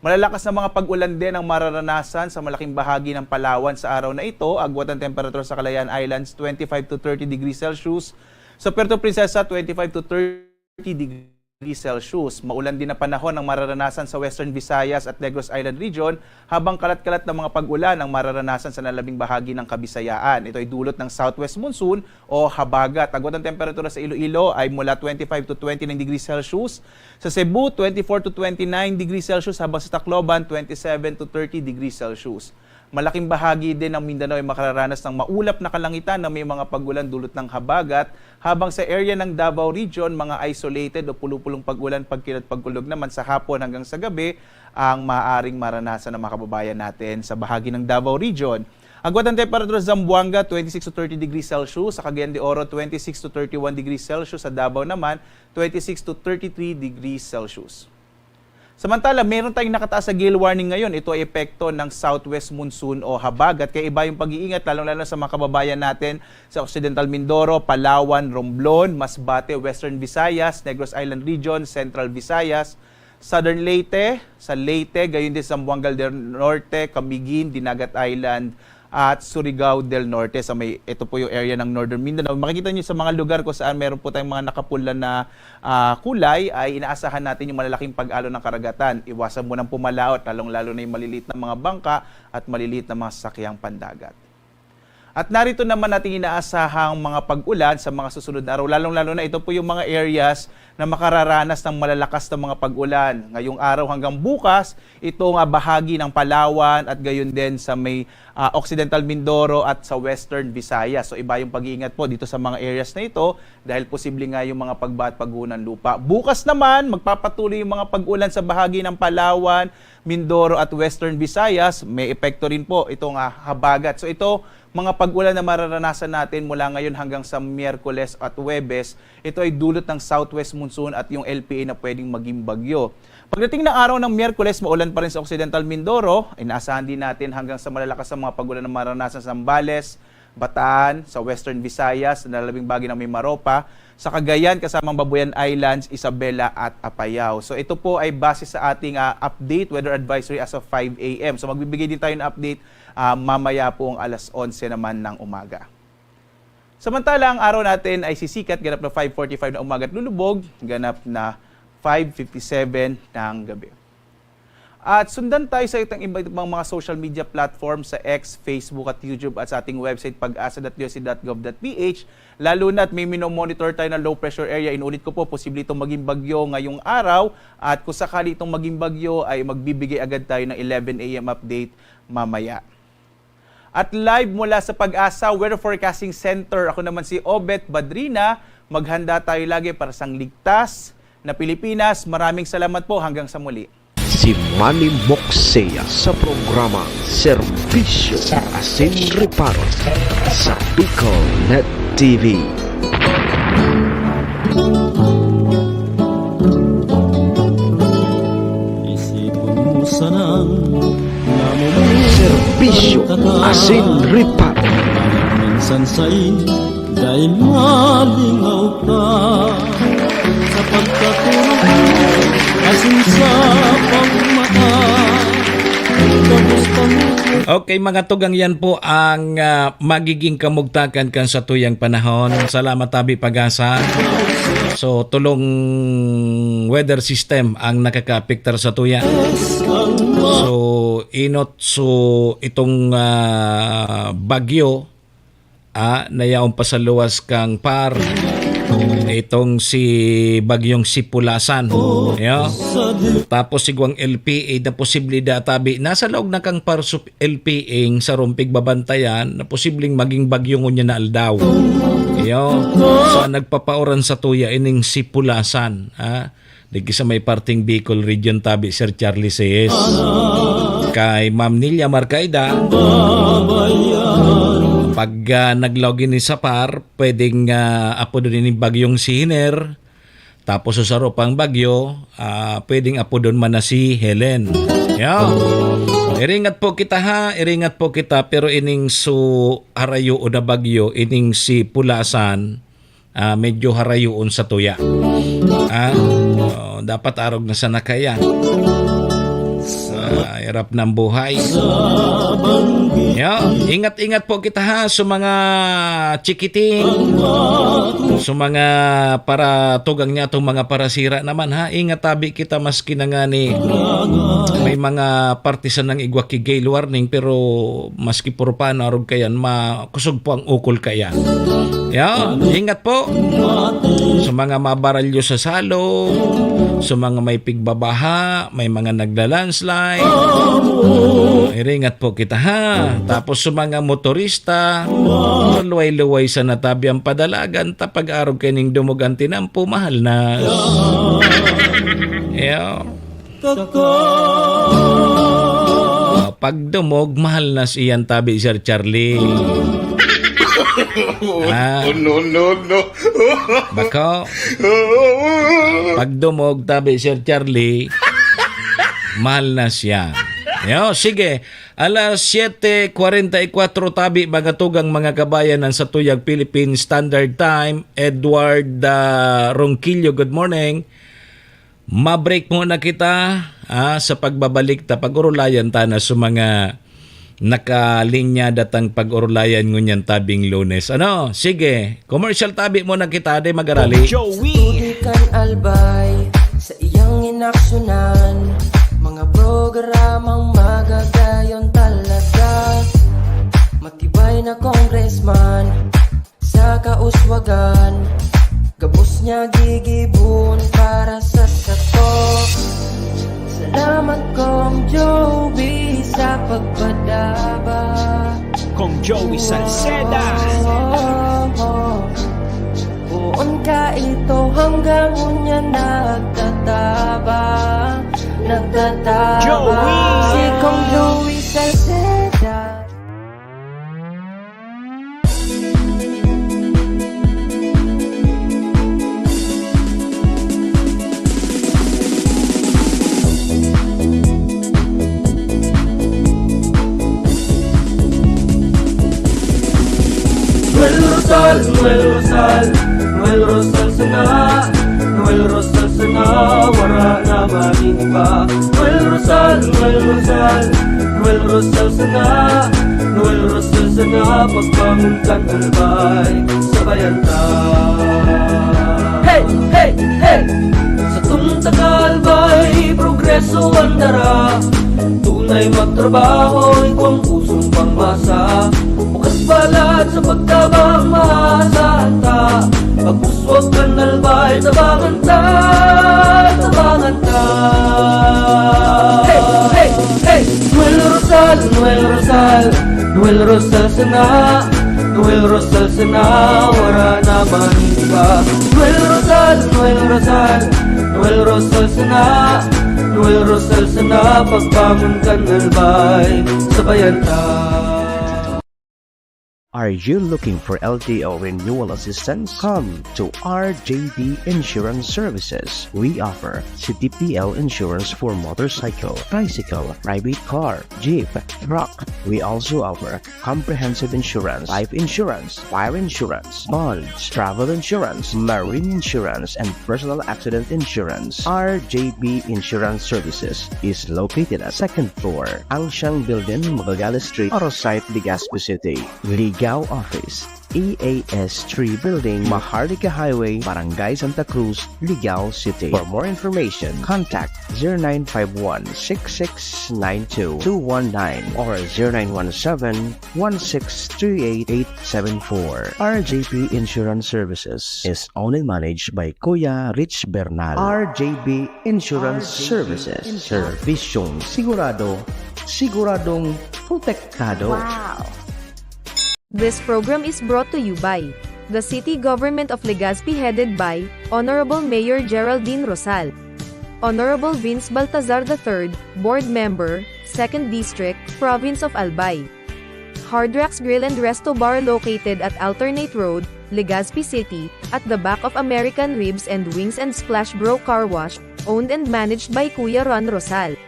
Malalakas na mga pag-ulan din ang mararanasan sa malaking bahagi ng Palawan sa araw na ito. Agwat ang temperatura sa Calayan Islands, twenty-five to thirty degrees Celsius. Sa Puerto Princesa, twenty-five to thirty degrees Celsius. Maulan din na panahon ang mararanasan sa Western Visayas at Negros Island Region, habang kalat-kalat na mga pag-ulan ang mararanasan sa nalabing bahagi ng Kabisayaan. Ito ay dulot ng southwest monsoon o habagat. Agwat ang temperatura sa Iloilo ay mula twenty-five to twenty-nine degrees Celsius. Sa Cebu, twenty-four to twenty-nine degrees Celsius, habang sa Tacloban, twenty-seven to thirty degrees Celsius. Malaking bahagi din ng Mindanao ay makararanas ng maulap na kalangitan na may mga pag-ulan dulot ng habagat, habang sa area ng Davao Region, mga isolated o pulupulong pag-ulan, pagkilat, pagkulog naman sa hapon hanggang sa gabi ang maaaring maranasan ng mga kababayan natin sa bahagi ng Davao Region. Agwat ang temperatura sa Zamboanga, twenty-six to thirty degrees Celsius. Sa Cagayan de Oro, twenty-six to thirty-one degrees Celsius. Sa Davao naman, twenty-six to thirty-three degrees Celsius. Samantala, meron tayong nakataas sa gale warning ngayon. Ito ay epekto ng southwest monsoon o habagat. Kaya iba yung pag-iingat, lalong-lalo sa mga kababayan natin sa Occidental Mindoro, Palawan, Romblon, Masbate, Western Visayas, Negros Island Region, Central Visayas, Southern Leyte, sa Leyte, gayon din sa Zamboanga del Norte, Camiguin, Dinagat Island, at Surigao del Norte. Sa may, ito po yung area ng Northern Mindanao. Makikita niyo sa mga lugar kung saan meron po tayong mga nakapula na, ah, kulay, ay inaasahan natin yung malalaking pag-alo ng karagatan. Iwasan mo ng pumalaot, lalong-lalo na yung maliliit na mga bangka at maliliit na mga sasakyang pandagat. At narito naman natin inaasahang mga pag-ulan sa mga susunod na araw, lalong-lalo na ito po yung mga areas na makararanas ng malalakas na mga pag-ulan. Ngayong araw hanggang bukas, itong, ah, bahagi ng Palawan at gayon din sa may, ah, Occidental Mindoro at sa Western Visayas. So iba yung pag-iingat po dito sa mga areas na ito dahil posible nga yung mga pagbaha at pagguho ng lupa. Bukas naman, magpapatuloy yung mga pag-ulan sa bahagi ng Palawan, Mindoro at Western Visayas. May epekto rin po itong, ah, habagat. So ito, mga pag-ulan na mararanasan natin mula ngayon hanggang sa Miyerkules at Huwebes, ito ay dulot ng southwest monsoon at yung L P A na pwedeng maging bagyo. Pagdating ng araw ng Miyerkules, maulan pa rin sa Occidental Mindoro. Inaasahan din natin hanggang sa malalakas ang mga pag-ulan na maranasan sa Zambales, Bataan, sa Western Visayas, na lalabing bahagi ng Mimaropa, sa Cagayan, kasamang Babuyan Islands, Isabela at Apayao. So ito po ay base sa ating, ah, update, weather advisory as of five a m. So magbibigay din tayo ng update, ah, mamaya po ang alas onse naman ng umaga. Samantala, ang araw natin ay sisikat, ganap na five forty-five na umaga at lulubog, ganap na five fifty-seven ng gabi. At sundan tayo sa itang iba't ibang mga social media platform sa X, Facebook at YouTube at sa ating website pag-asa dot D O C dot gov dot P H, lalo na at may minomonitor tayo na low pressure area. Inulit ko po, posible itong maging bagyo ngayong araw at kung sakali itong maging bagyo ay magbibigay agad tayo ng eleven a m update mamaya. At live mula sa Pag-asa Weather Forecasting Center, ako naman si Obet Badrina. Maghanda tayo lagi para sa ligtas na Pilipinas. Maraming salamat po. Hanggang sa muli. Si Manny Moxea sa programang Serbisyo Asin Reparo sa Bicol Net T V. Isipon mo sanang namumuhay Serbisyo ka. Asin Reparo. Minsan sa'y dai malingaw ka. Sa pagkatulog mo, asin sa pagmata, kamusta mo? Okay, mga tugang, yan po ang, ah, magiging kamugtakan kan satuyang panahon. Salamat, Tabi Pag-asa. So, tulong weather system ang nakakaapektar satuya. So, inot, so, itong, ah, bagyo, ah, na yaon pa sa luwas kang Par, itong si Bagyong Sipulasan. Yo. Tapos si Guang L P A na posible da, Tabi. Nasa laog na kang Par sup-, L P A, sa rumpig babantayan na posibleng maging bagyo ngunyan na aldaw. Iyo. So, ang nagpapauran satuya ining Sipulasan, ha? Digdi sa may parting Bicol Region, Tabi, Sir Charlie Says. Kay Ma'am Nilia Marcaida, pag, ah, naglaog ini sa Par, pwedeng, ah, apodon ini bagyong si Hiner. Tapos sa saro pang bagyo, ah, pwedeng apodon man na si Helen. Yo. Iringat po kita, ha, iringat po kita, pero ining su harayo o na bagyo, ining Sipulasan, ah, medyo harayoon satuya. Ah, oh, dapat arog na sana kaya. Sa hirap ng buhay. Yo, ingat-ingat po kita, ha, sa mga chikiting, sa mga para tugang niya, itong mga parasira naman, ha. Ingat tabi kita, maski na nga ni may mga partisan ng igwa ki gale warning, pero maski puro pano, arog kayan, ma-, kusog po ang ukol kaya. Yan, ingat po. Sa mga mabaralyo sa salog, sa mga may pigbabaha, may mga nagla-landslide, iringat po kita, ha. Tapos sa mga motorista, luway-luway sa natabi ang padalagan, ta pag-arog kaining dumog an tinampo, mahal na. Yo. Ah, pagdumog, mahal na siyan tabi, Sir Charlie. Ah. Oh, no, no, no. Bako, pagdumog tabi, Sir Charlie, mahal na siya. Yo, sige. Alas siyete kwarenta y kwatro tabi, mga tugang, mga kabayan, ang satuyang Philippine Standard Time. Edward, ah, Ronquillo, good morning. Ma-break muna kita, ah, sa pagbabalik ta, pag-orolayan ta na sa mga nakalinya datang pag-orolayan ngunyan tabing Lunes. Ano? Sige, commercial tabi muna kita, di magarali. Joey. Sa tubig kan Albay, sa iyang inaksyunan, mga programang magagayon talaga. Matibay na congressman, sa kauswagan, gabos niya gigibon para sa sato. Salamat, Kong Joey, sa pagpadaba. Kong Joey Salceda. Oh, oh, oh. Poon ka ito hanggang unya nagtataba, nagtataba. Joey! Si Kong Joey Salceda. Noel Rosal, Noel Rosal, Noel Rosal sana, Noel Rosal sana, wara na magin iba. Noel Rosal, Noel Rosal, Noel Rosal sana, Noel Rosal Sana pagbangon kan Albay, sabayan ta. Hey! Hey! Hey! Sa tungtang Albay, progreso ang dara. Tunay magtrabaho, ikaw ang pusong pangmasa. Bukas palad sa pagtabang, maasahan ta. Pagpuswag kan Albay, tabangan ta, tabangan ta. Hey! Hey! Hey! Noel Rosal, Noel Rosal, Noel Rosal sana, Noel Rosal sana, wara na man iba. Noel Rosal, Noel Rosal, Noel Rosal sana, Noel Rosal sana, pagbangon kan Albay, sabayan ta. Are you looking for L T O renewal assistance? Come to R J B Insurance Services. We offer C T P L insurance for motorcycle, tricycle, private car, jeep, truck. We also offer comprehensive insurance, life insurance, fire insurance, bonds, travel insurance, marine insurance, and personal accident insurance. R J B Insurance Services is located at second floor, Angsiang Building, Magallanes Street, Arosite, Legazpi City. Ligao Office, E A S three Building, Maharlika Highway, Barangay Santa Cruz, Ligao City. For more information, contact zero nine five one six six nine two two one nine or zero nine one seven one six three eight eight seven four. R J P Insurance Services is owned and managed by Kuya Rich Bernal. R J B Insurance Services. Servisyong sigurado, siguradong protektado. Wow! This program is brought to you by the City Government of Legazpi, headed by Honorable Mayor Geraldine Rosal, Honorable Vince Baltazar the third, Board Member, Second District, Province of Albay. Hard Rocks Grill and Resto Bar, located at Alternate Road, Legazpi City, at the back of American Ribs and Wings and Splash Bro Car Wash, owned and managed by Kuya Ron Rosal.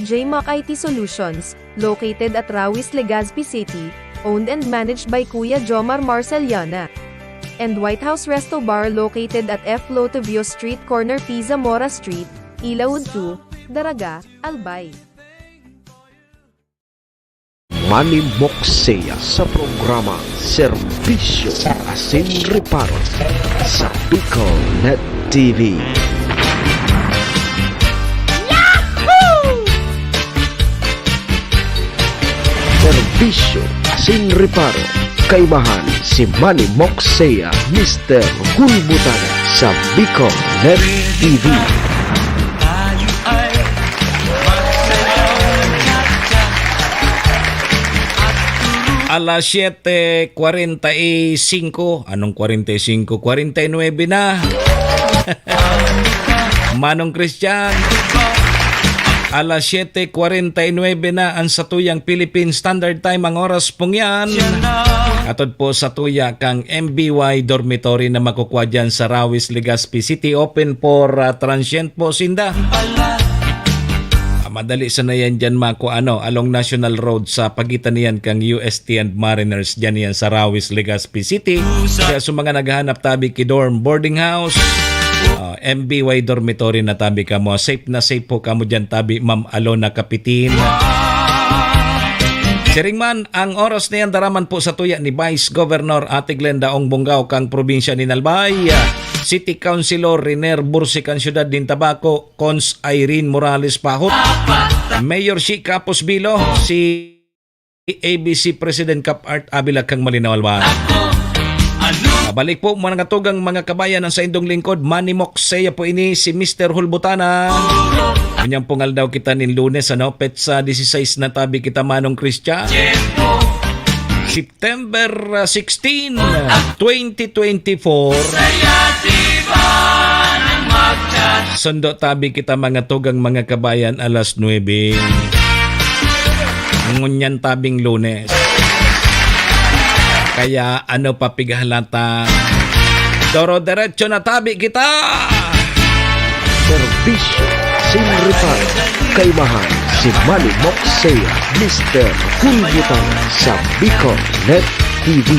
J Mac I T Solutions, located at Rawis, Legazpi City, owned and managed by Kuya Jomar Marceliana. And White House Resto Bar, located at F Lotovio Street, corner P Zamora Street, Ilaud two, Daraga, Albay. Manimokseya sa programa Serbisyo Asin Reparo sa Bicol Net T V. Serbisyo Asin Reparo, kaimahan si Manimokseya, Mister Hulbutana sa Bicol Net T V. Alas siyete kwarenta y singko. Anong kwarenta y singko? Kwarenta y nuebe na. Manong Christian. Alas siyete kwarenta y nuebe na ang satuyang Philippine Standard Time, ang oras pong yan. Atod po satuya kang M B Y dormitory na makukwa dyan sa Rawis, Legazpi City. Open for, ah, transient po sinda. Ah, madali sana yan dyan makua, ano, along National Road sa pagitan niyan kang U S T and Mariners, dyan yan sa Rawis, Legazpi City. Kaya sa mga naghahanap tabi ki dorm boarding house, ah, M B Y dormitory na tabi kamo. Safe na safe po kamo dyan tabi, Ma'am Alona Kapitin. Siring man, ang oras na yan daraman po satuya ni Vice Governor Ate Glenda Ong Bongao kang probinsya ni Albay. City Councilor Riner Bursi kan siyudad nin Tabaco, Cons Irene Morales Pahot, Mayor Shi Capos Bilo, si A B C President Cap Art Avila kang Malinao, Albay. Balik po, mga tugang, mga kabayan, ang saindong lingkod, Manimokseya po ini, si Mister Hulbutana. Kanyang pong aldaw kita nin Lunes, ano, petsa dieciséis na tabi kita, Manong Christian. September, ah, sixteen, twenty twenty-four. Sundo tabi kita, mga tugang, mga kabayan, alas nuebe. Ngunyan tabing Lunes. Kaya ano pa pighalata? Doro-derecho na tabi kita! Serbisyo sin reparo. Kaimahan si Manny Moxea, Mister Hulbutan sa Bicol Net T V.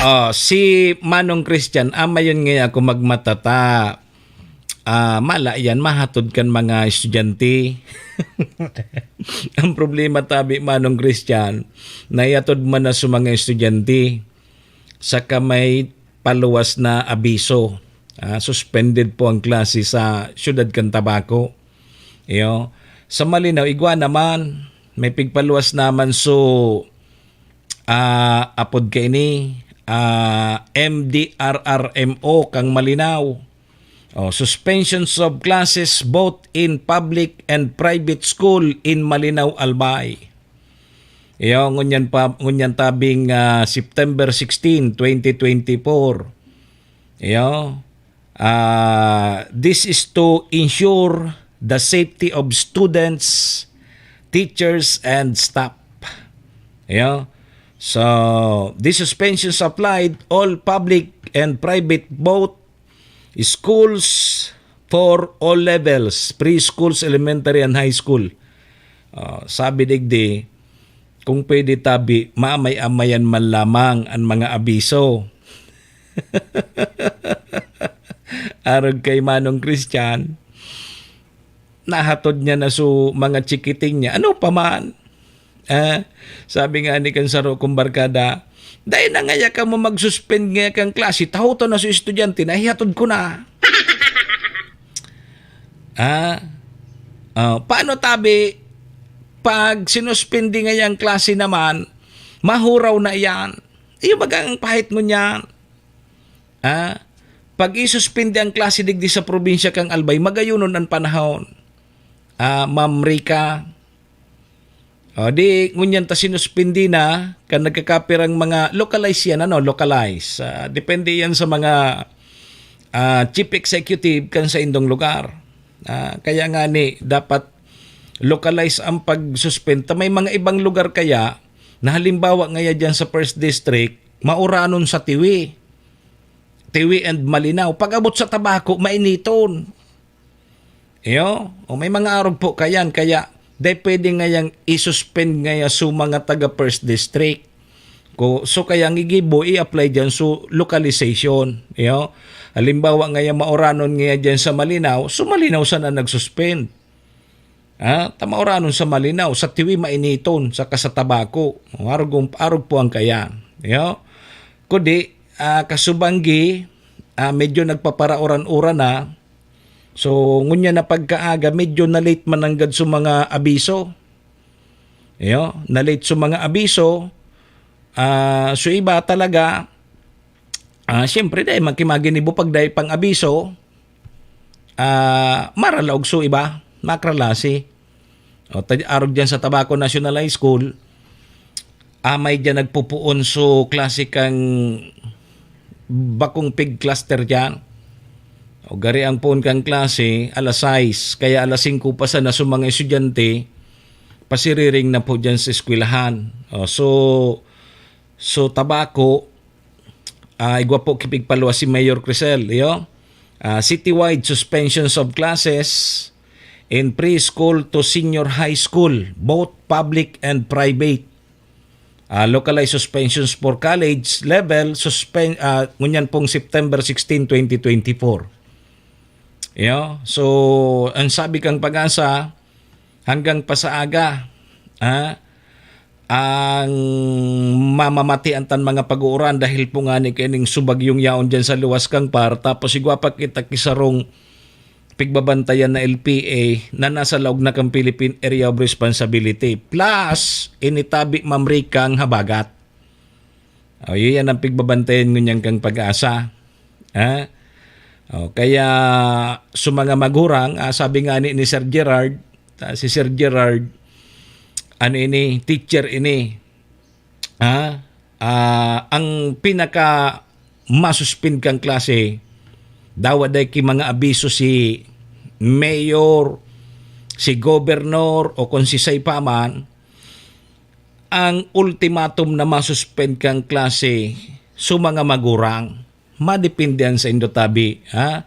Oh, si Manong Christian, amayon ngaya ako magmatata. ah, mala yan, mahatod kan mga estudyante. Ang problema tabi, Manong Christian, naihatod man na sa mga estudyante, saka may paluwas na abiso. Ah, suspended po ang klase sa siyudad kan Tabaco. Iyo. Sa Malinao, igwa naman, may pigpaluwas naman so, ah, apod kaini, ah, M D R R M O kang Malinao. Oh, suspensions of classes both in public and private school in Malinao, Albay. Iyo, ngunyan pa, ngunyan tabing, ah, September sixteen, twenty twenty-four. Iyo. Ah, this is to ensure the safety of students, teachers, and staff. Iyo. So, these suspensions applied all public and private, both schools for all levels, preschools, elementary, and high school. Ah, sabi digdi, kung pwede tabi, maamay-amayan man lamang an mga abiso. Arog kay Manong Christian, nahatod niya na so mga chikiting niya. Ano pa man? Ah, sabi nga ni kan saro kong barkada, "Dai na ngaya kamo mag-suspend ngaya kan klase, tahoton na so estudyante, nahihatod ko na." Ah, ah, paano tabi pag sinuspindi ngaya ang klase naman, mahuraw na iyan? Iyo baga ang pahit ngunyan? Ah, pag isuspindi ang klase digdi sa probinsya kang Albay, magayonon an panahon. Ah, Ma'am Rica, o di, ngunyan ta sinuspindi na, kan nagkakapirang mga localized yan, ano, localized. Ah, depende yan sa mga, ah, chief executive kan sa indong lugar. Ah, kaya nga ni, dapat localized ang pag-suspend. Ta may mga ibang lugar kaya, na halimbawa ngaya dyan sa First District, mauranon sa Tiwi. Tiwi and Malinao. Pag-abot sa Tabaco, mainiton. Iyo, o may mga arog po kayan, kaya dai pwede ngayang i-suspend ngaya so mga taga First District. Ko, so kaya ang igibo, i-apply dyan so localization. Iyo, halimbawa ngaya mauranon ngaya dyan sa Malinao, so Malinao sana nag-suspend. Ha? Ta mauranon sa Malinao, sa Tiwi mainiton, saka sa Tabaco. Arog, arog po ang kaya. Iyo, kudi, ah, kasubanggi, ah, medyo nagpaparauran-uran na, so, ngunyan na pagkaaga, medyo na-late man nanggad sa mga abiso. Iyo, na-late sa mga abiso. Ah, so iba talaga, ah, siyempre, dahil magkimaginibo pag dahil pang abiso, ah, maralaog so iba, makralasi. O, ta-, arog dyan sa Tabaco National High School, amay dyan nagpupuon so klase kang bakong pig cluster dyan. O, gari ang puon kang klase, alas sais, kaya alas singko pa sana so mga estudyante, pasiriring na po dyan sa eskwelahan. O, so, so Tabaco, ah, igwa po kipigpaluwas si Mayor Crisel, iyo. Ah, citywide suspensions of classes in preschool to senior high school, both public and private. Ah, localized suspensions for college level, suspen-, ah, ngunyan pong September sixteen, twenty twenty-four. Iyo. So, ang sabi kang Pag-asa, hanggang pasaaga, ah, ang mamamatian tan mga pag-uuran dahil po nga ni kining subagyong yaon dyan sa luwas kang Par. Tapos igwa pa kita kisarong pigbabantayan na L P A na nasa laog na kan Philippine Area of Responsibility. Plus, initabi mamrikang habagat. O, yun yan ang pigbabantayan ngunyan kang Pag-asa. Ha? O, kaya sa mga magurang, ah, sabi nga ni, ni Sir Gerard, ah, si Sir Gerard, ano ini, teacher ini. Ha? Ah, ang pinaka masuspend kang klase, dawa day ki mga abiso si mayor, si governor, o kung si say pa man, ang ultimatum na masuspend kang klase sa mga magurang. Madepende yan sa indo tabi, ha?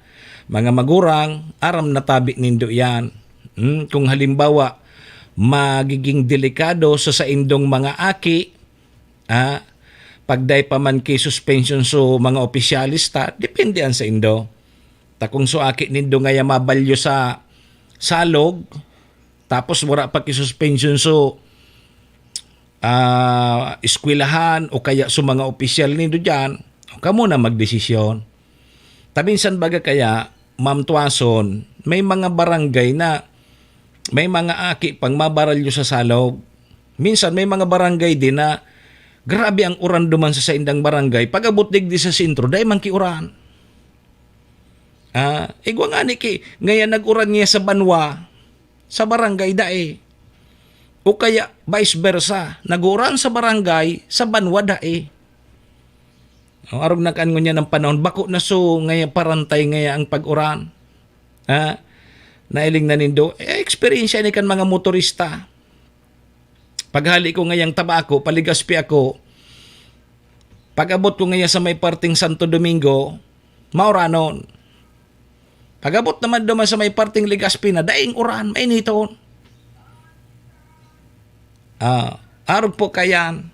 Mga magurang, aram na tabi nindo yan. Hmm, kung halimbawa, magiging delikado sa saindong mga aki, ha? Pagday pa man ki suspension so mga opisyalis ta, depende yan sa indo. Ta kung so aki nindo ngaya mabalyo sa salog, tapos wara pa ki suspension so, ah, eskwelahan o kaya so mga opisyal nindo diyan, kamo na magdesisyon. Ta minsan baga kaya, Ma'am Tuason, may mga barangay na may mga aki pang mabaralyo sa salog. Minsan may mga barangay din na grabe ang uran duman sa saindang barangay. Pag-abot digdi sa sentro, dai man ki uran. Ah, igwa ngani ki, ngayon nag-uran niya sa banwa, sa barangay dai. O kaya vice versa, nag-uran sa barangay, sa banwa dai. O, arog na kan ngunyan ang panahon, bako na so ngaya parantay ngaya ang pag-uran. Ha? Nailing na nindo. Eh, eksperyensya ni kan mga motorista. Paghali ko ngayang Tabaco, pa-Legazpi ako. Pag-abot ko ngaya sa may parting Santo Domingo, mauranon. Pag-abot naman duman sa may parting Legazpi na, daing uran, mainiton. Ah, arog po kayan.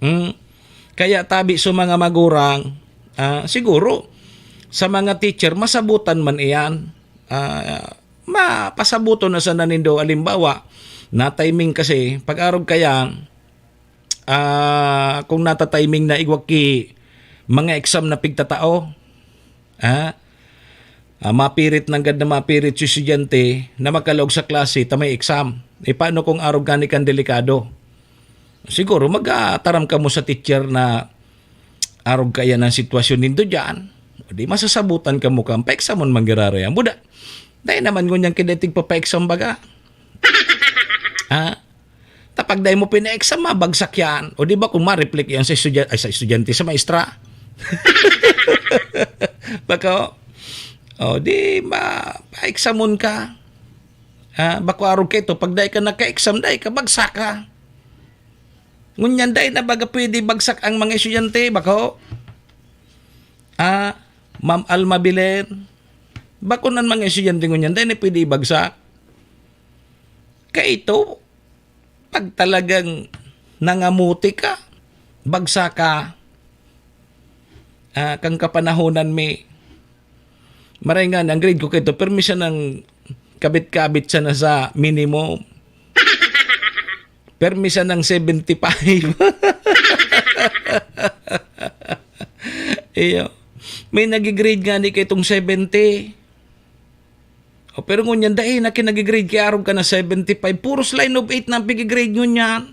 Hmm. Kaya tabi sa mga magurang, ah, siguro, sa mga teacher, masabutan man iyan. Ah, mapasabuton na sana nindo. Halimbawa, na-timing kasi, pag-arog kayan, ah, kung nata-timing na igwa ki mga exam na pigtatao, ha? Ah, mapirit nanggad na mapirit si estudyante na makalaog sa klase ta may exam. E, paano kung arog gani kan delikado? Siguro magtaram kamo sa teacher na arog kaya ng sitwasyon nindo diyan. O di masasabutan kamo kan pa-examon man giraray ang buda. Dai naman ngunyan kaya tigpapa-exam baga. Ha? Ta pag dai mo pina-exam, mabagsak yan. O di ba kung ma-reflect yan sa estudya-, ay, sa estudyante, sa maestra? Bako, o di ma-examon ka. Ha? Bako arog ka ito, pag dai ka naka-exam, dai ka, bagsak ka. Ngunyan, dai na baga pwede bagsak ang mga estudyante, bako? Ah, Ma'am Alma Belen, bako nan mga estudyante ngunyan, dai na pwede ibagsak. Kaito, pag talagang nangamuti ka, bagsak ka. Ah, kang kapanahonan mi, maray nga, ang grade ko kaito, permi siya ng kabit-kabit siya na sa minimum. Permi siya ng seventy-five. Iyo. May nag-grade nga ni kaitong seventy. O, pero ngunyan, dai na kinagigrade ki arog ka na seventy-five. Puros line of eight na ang pigigrade ngunyan.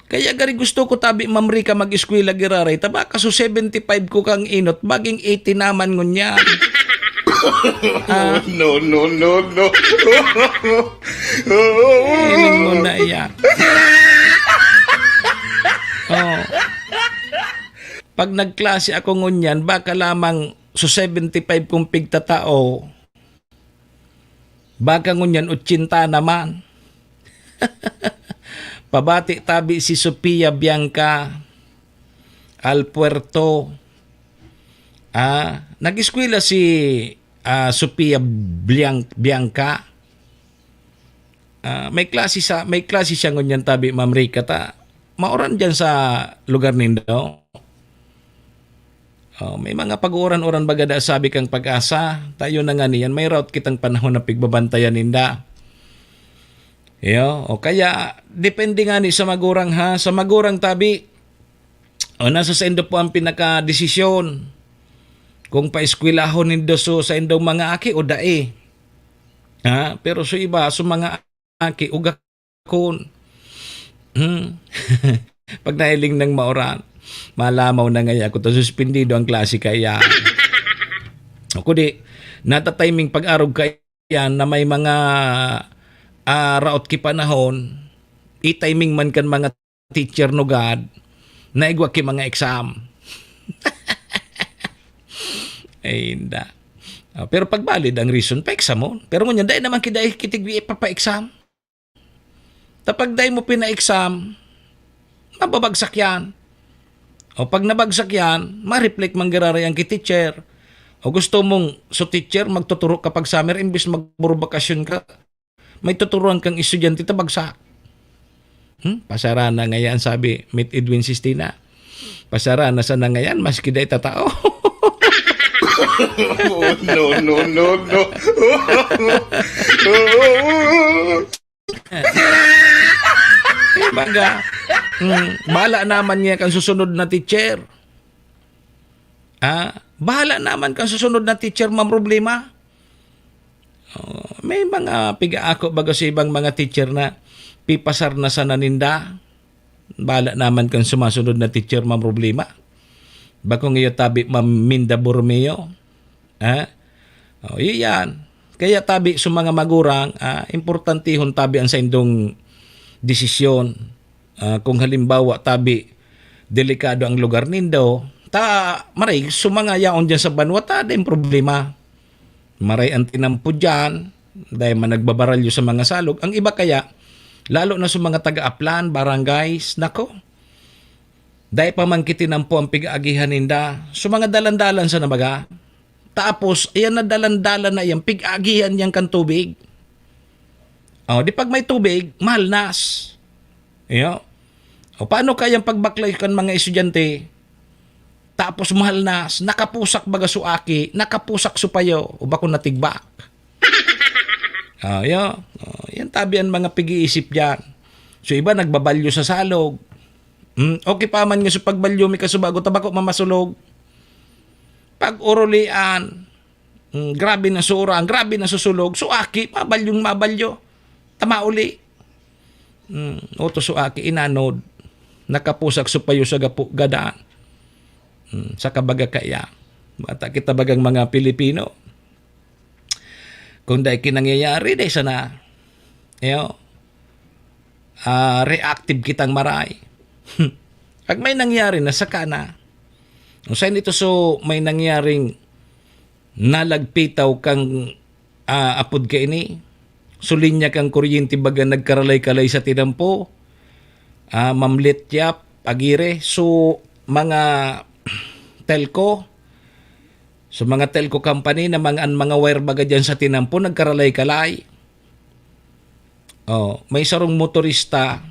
Kaya gari gusto ko tabi, Ma'am Rica, mag-eskwela giraray. Ta baka so seventy-five ko kang inot, maging eighty naman ngunyan. Ah. No, no, no, no. Iling mo na iyan. Oh. Pag nagklase ako ngunyan, baka lamang so seventy-five kong pigtatao, baka ngunyan ochenta naman. Pabati tabi si Sofia Bianca Alpuerto. Ah, nag-eskwela si, ah, Sofia Blian-, Bianca. Ah, may klase sa, may klase siya ngunyan tabi, Ma'am Rica, ta mauran diyan sa lugar nindo. Oh, may mga pag-uuran-uran baga da sabi kang Pag-asa, tayo na nga niyan, may route kitang panahon na pigbabantayan ninda. Iyo, o kaya, depende nga ni sa magurang ha, sa magurang tabi, o nasa saindo po ang pinakadesisyon kung paeskwelahon nindo so saindong mga aki o dai. Ha? Pero so iba, so mga aki, uga kon. Hmm. Pag nahiling ng mauran, malamaw na ngaya ako, ta suspendido ang klase kaya. O kudi, natatiming pag-arog kaya na may mga, ah, raot ki panahon, i-timing man kan mga teacher no God, na igwa ki mga exam. Ay, inda. Ah, pero pag valid ang reason, pa-exam mo. Pero ngunyan, dai naman ki dai ki tigwi ipapa-exam. Ta pag dai mo pina-exam, mababagsak yan. O pag nabagsak yan, ma-reflect man giraray ang ki teacher. O gusto mong so teacher, magtuturo ka pag summer, imbis magburbakasyon ka, may tuturuan kang estudyante ta bagsak. Hmm? Pasara na ngayan, sabi Mit Edwin Sistina. Pasara na sana ngayan, maski dai tatao. Oh, no, no, no, no. Baga, mm, bahala naman niya kan susunod na teacher. Ah, bahala naman kan susunod na teacher, mamroblema. Oh, may mga piga-ako baga sa ibang mga teacher na pipasar na sana ninda. Bahala naman kan sumasunod na teacher, mamroblema. Bakong iyo tabi, Ma'am Minda Borromeo. Ha? Oh, iyan. Kaya tabi sa mga magurang, ah, importantehon tabi ang saindong desisyon. Ah, kung halimbawa, tabi, delikado ang lugar nindo, ta, maray, sa mga yaon dyan sa banwa, ta, dai problema. Maray ang tinampo dyan, dahil man nagbabaralyo sa mga salog. Ang iba kaya, lalo na sa mga taga-aplan, barangays, nako, dai pa man kitinampo ang pig-aagihan ninda. Sa mga dalan-dalan sa nabaga. Tapos, ayan na dalan-dalan na yan, pig-aagihan yan kan tubig. Oh, di pag may tubig, mahalnas. Iyo. O paano kayang pagbaklay kan mga estudyante? Tapos mahalnas, nakapusak baga su aki, nakapusak su payo, o bako natigbak. Ah, iyo. Oh, yan tabi ang mga pig-iisip diyan. So, iba nagbabalyo sa salog. Hmm, okay pa man nga sa pagbalyo, may kasubago, tabako mamasulog. Pag-urulian, hmm, grabe na sa uran, grabe na sa sulog. So, aki, mabalyong mabalyo. Tama uli. Hmm, oto so aki, inanod. Nakapusak sa payo sa gapo, gadaan. Hmm, sa kabaga kaya. Bata kita bagang mga Pilipino. Kung dai kinangyayari, dai sana. Iyo. Ah, reactive kitang maray. Pag may nangyari na, saka na. Usain ito so may nangyaring nalagpitaw kang, ah, apod kaini. So linya kang kuryente baga nagkaralay-kalay sa tinampo. Ah, Ma'am Letyap Aguirre. So, mga telco, so, mga telco company na mga, an mga wire baga diyan sa tinampo, nagkaralay-kalay. Oh, may sarong motorista,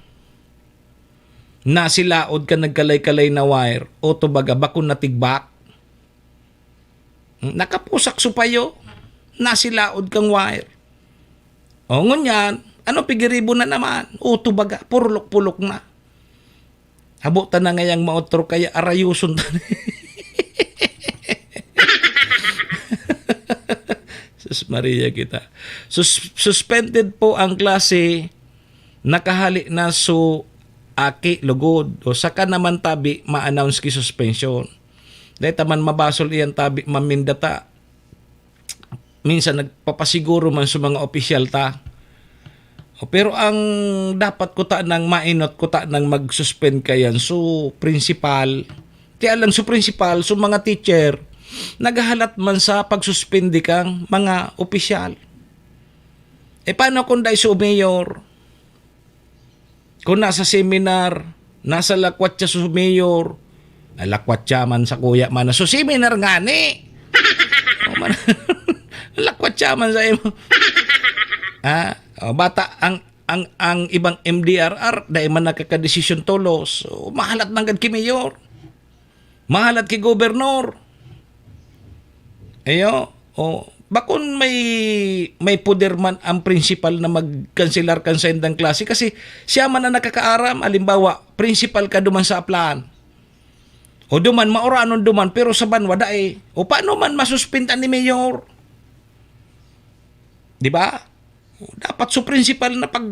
nasilaod kan nagkalay-kalay na wire, o to baga, bakong natigbak. Hmm, nakapusak sa payo, nasilaod kang wire. O, ngunyan, ano, pigiribo na naman, o to baga, purulok-pulok na. Habo ta na ngayang maotro, kaya arayoson ta na. Sus Maria kita. Sus-, suspended po ang klase, nakahali na su aki lugod. O saka naman tabi, ma-announce ki suspension. Dahil taman mabasol iyan tabi, mamindata. Minsan nagpapasiguro man sa mga opisyal ta. O, pero ang dapat kuta nang mainot, kuta nang mag-suspend kayan. So, principal, kaya lang so principal, so mga teacher, naghahalat man sa pagsuspindi kang mga opisyal. E, paano kung dai so mayor? Kung nasa seminar, nasa lakwat siya sa mayor, ay, lakwat siya man sa kuya man, so seminar ngani. O, man, lakwat siya man sa imo. Ah, o, bata, ang, ang, ang ibang M D R R, dai man nakakadesisyon tolos. So, mahalat nanggad ki mayor. Mahalat ki gobernor. Ayo, o, bakon may, may poder man ang principal na magkanselar kan saindang klase kasi siya man ang nakakaaram. Halimbawa, principal ka duman sa Aplan. O duman, mauranon duman, pero sa banwa, dai. O paano man masuspindan ni mayor? Di ba? Dapat so principal na pag,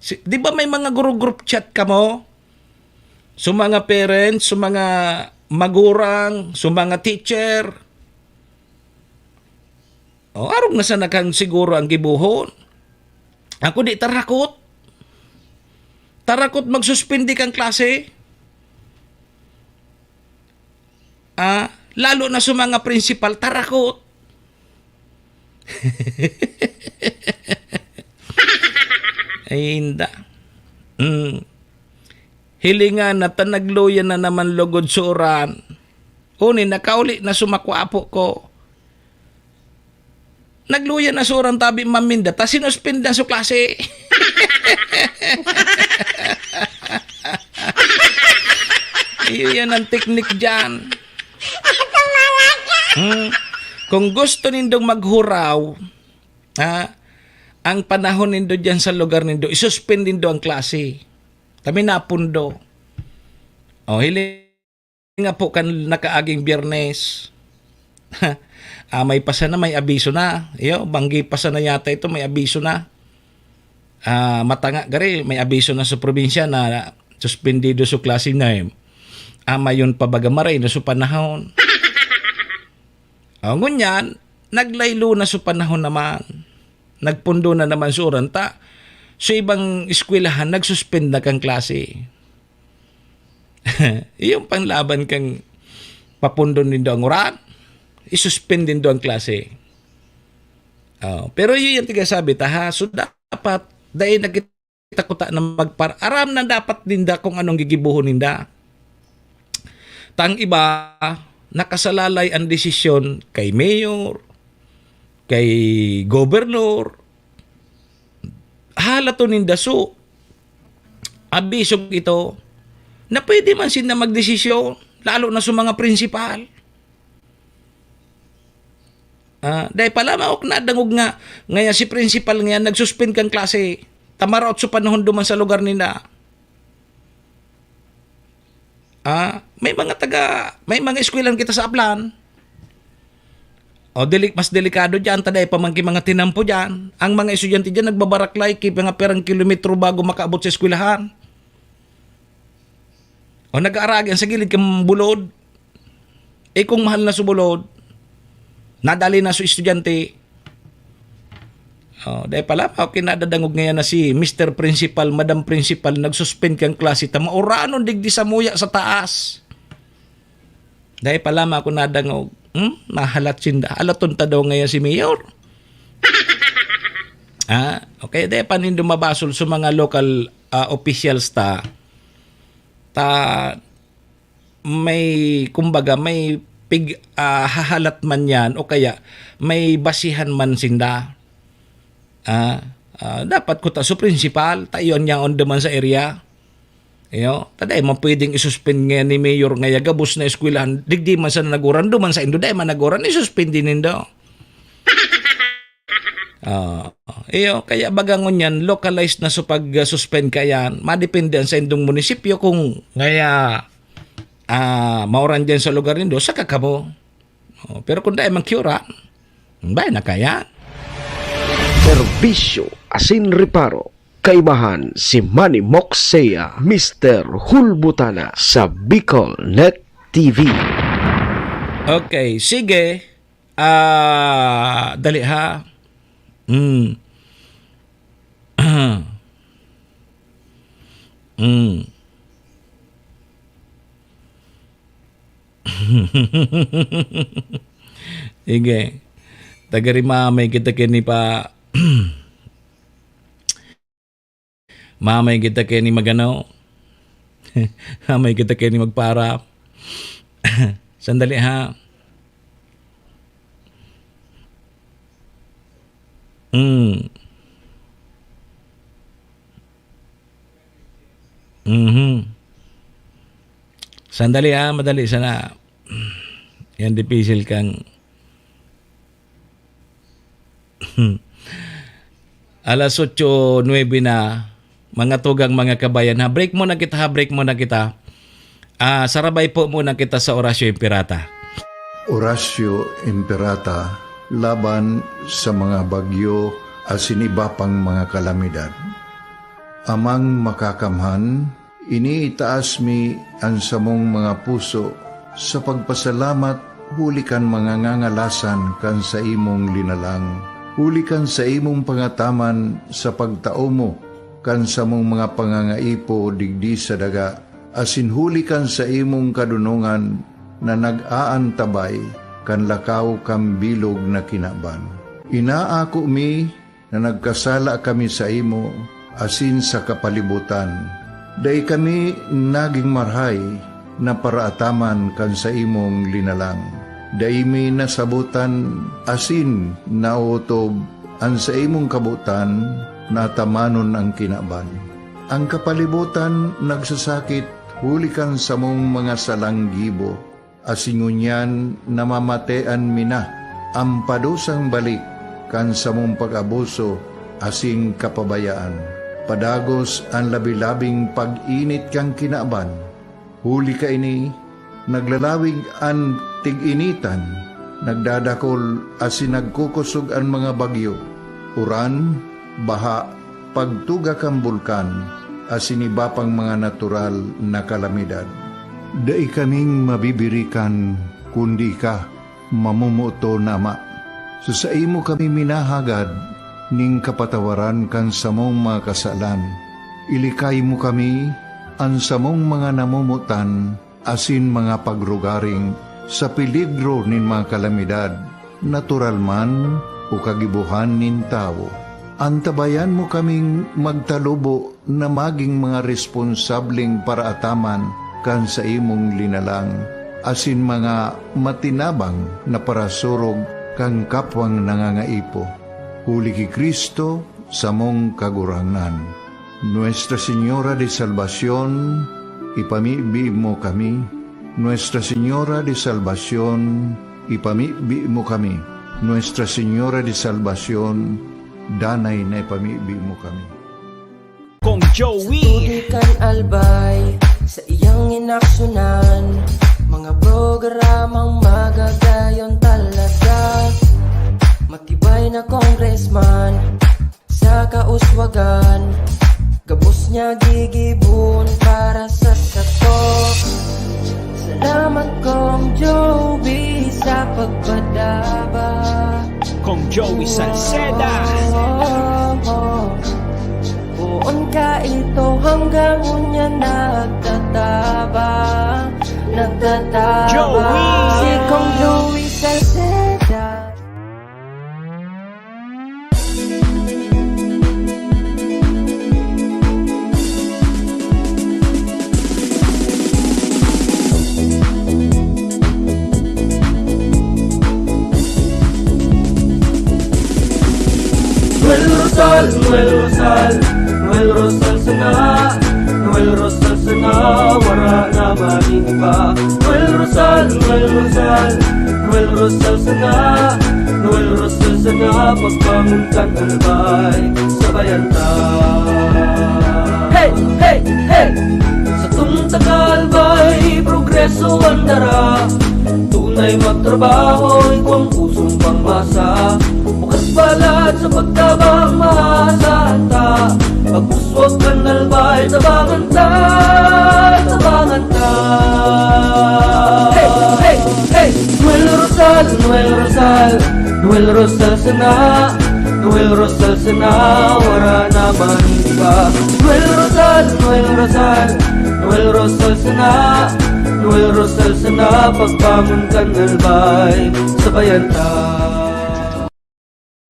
si, di ba may mga guru group chat kamo? So mga parents, so mga magurang, so mga teacher. O, arog na sana kan siguro ang gibohon. Ako di tarakot. Tarakot magsuspindi kang klase. Ah, lalo na sa mga principal, tarakot. Ay, inda. Mm. Hilingan na ta nagluya na naman lugod sa uran. Uni, nakauli na sumakwapo ko. Nagluya na sa uran tabi maminda, ta sinuspindan sa klase. Iyo yan ang teknik dyan. Hmm. Kung gusto nindong maghuraw, ha, ang panahon nindo diyan sa lugar nindo, isuspend nindo ang klase. Kami napundo. O, hiling nga po kan nakaaging Biyernes. Ah, may pa sana, may abiso na. Iyo, banggi pa sana yata ito, may abiso na. Ah, matanga gari, may abiso na sa probinsya na suspendido su klase na, eh. Ah, mayon pa baga maray na su panahon. O, ngunyan, naglaylo na su panahon naman. Nagpundo na naman su uran ta. Su ibang eskwelahan, nagsuspend na kan klase. Iyong panglaban kan papundon nindo ang uran, isuspend nindo ang klase. Oh, pero yun yung tigasabi ta, ha? So, dapat, dahil nagkita kuta na magpar-, aram na dapat ninda kung anong gigibuhon ninda. Tang iba, nakasalalay ang desisyon kay mayor, kay gobernador, halaton ninda su abisong ito na pwede man sinda magdesisyon, lalo na sa mga prinsipal. Ah, dahil pala maok na dangog nga, ngaya si prinsipal ngayan nagsuspend kan klase. Tamaraot sa panahon duman sa lugar ninda. Ah, may mga taga, may mga eskwelahan kita sa Aplan. O, deli-, mas delikado diyan, ta dai pa man ki mga tinampo diyan. Ang mga estudyante diyan nagbabaraklay ki mga perang kilometro bago makaabot sa eskwelahan. O, nag-aaragi ang sa gilid kan bulod. Eh, kung mahal na su bulod, nadali na su estudyante. O, dai pala, okay, nadadangog ngayan na si Mister Principal, Madam Principal, nagsuspend kan klase ta mauranon digdi sa muya sa taas. Dai pa lamang ako nadangog. Hmm? Mahalat sinda. Halaton ta daw ngayon si Mayor. Ah, okay, dai pa nindo mabasol sa mga local, ah, officials ta. Ta, may, kumbaga, may pig-, ah, hahalat man yan o kaya may basihan man sinda. Ah, ah, dapat kuta su principal, ta iyo an yaon duman sa area. Iyo, ta dai man pwedeng isuspend ngayan ni Mayor ngaya gabos na eskwelahan, digdi man sana naguran, duman saindo dai man naguran, isuspend din nindo. Ah, iyo, kaya baga ngunyan, localized na su pag-suspend kayan, madepende an saindong munisipyo kung ngaya, ah, mauran diyan sa lugar nindo, saka kamo. Oh, pero kung dai man kiuran, dai na kaya. Serbisyo asin reparo, kaibahan si Manny Moksea, Mister Hulbutana sa Bicol Net T V. Okay, sige. Ah, dali ha. Mm. Mm. Sige. Tagarimamay kita kini pa. Mamay kita kini magano. Mamay kita kini magpara. Sandali ha. Mm. Mhm. Sandali, ah, madali sana. Yan, dipisil kang alas otso nuebe na, mga tugang, mga kabayan, ha? Break muna kita, ha? Break muna kita. Ah, sarabay po muna kita sa Orasyo Imperata. Orasyo Imperata laban sa mga bagyo asin iba pang mga kalamidad. Amang Makakamhan, iniitaas mi an samong mga puso sa pagpasalamat huli kan mga ngangalasan kan saimong linalang, huli kan saimong pangataman sa pagtao mo kan samong mga pangangaipo digdi sa daga, asin huli kan saimong kadonongan na nag-aantabay kan lakaw kan bilog na kinaban. Inaako mi na nagkasala kami saimo asin sa kapalibotan. Dai kami nagin marahay na paraataman kan saimong linalang. Dai mi nasabotan asin naotob an saimong kabotan na atamanon an kinaban. An kapalibotan nagsasakit huli kan samong mga salang gibo, asin ngunyan namamatean mi na. an padusang balik kan samong pag-abuso asin kapabayaan. Padagos an labi-labing pag-init kan kinaban. Huli kaini, naglalawig an tig-initan, nagdadakol asin nagkukosog an mga bagyo, uran, baha, pagtuga kan bulkan, asin iba pang mga natural na kalamidad. Dai kaming mabibirikan kundi ika, mamomoton na Ama. Sa saimo kami minahagad ning kapatawaran kan samong mga kasalan. Ilikay mo kami, an samong mga namomotan, asin mga pagrugaring sa peligro nin mga kalamidad, natural man o kagibohan nin tawo. Antabayan mo kaming magtalubo na magin mga responsableng paraataman kan saimong linalang, asin mga matinabang na parasurog kan kapwang nangangaipo. Huli ki Cristo, samong Kagurangnan. Nuestra Señora de Salvacion, ipamibi mo kami. Nuestra Señora de Salvacion, ipamibi mo kami. Nuestra Señora de Salvacion, danay na ipamibi mo kami. Kong Joey. Tubig kan Albay, sa iyang inaksyonan, mga programang magagayon talaga. Matibay na congressman, sa kauswagan, gabos niya gigibohon para sa sato. Salamat, Kong Joey, sa pagpadaba. Kong Joey Salceda. Poon ka ito hanggang unya nagtatabang, nagtatabang. Joey! Si Kong Joey Salceda. Noel Rosal, Noel Rosal, Noel Rosal sana, Noel Rosal sana, wara na maning iba. Noel Rosal, Noel Rosal, Noel Rosal sana, Noel Rosal sana, pagbangon kan Albay, sabayan ta. Hey, hey, hey! Satong taga Albay, progreso an dara. Tunay magtrabaho, igwang pusong pangmasa. Bukas palad sa pagtabang, maasahan ta. Pag-uswag kan Albay, tabangan ta, tabangan ta. Hey, hey, hey! Noel Rosal, Noel Rosal, Noel Rosal sana, Noel Rosal sana, wara na man iba. Noel Rosal, Noel Rosal, Noel Rosal sana, Noel Rosal sana, pagbangon kan Albay, sabayan ta.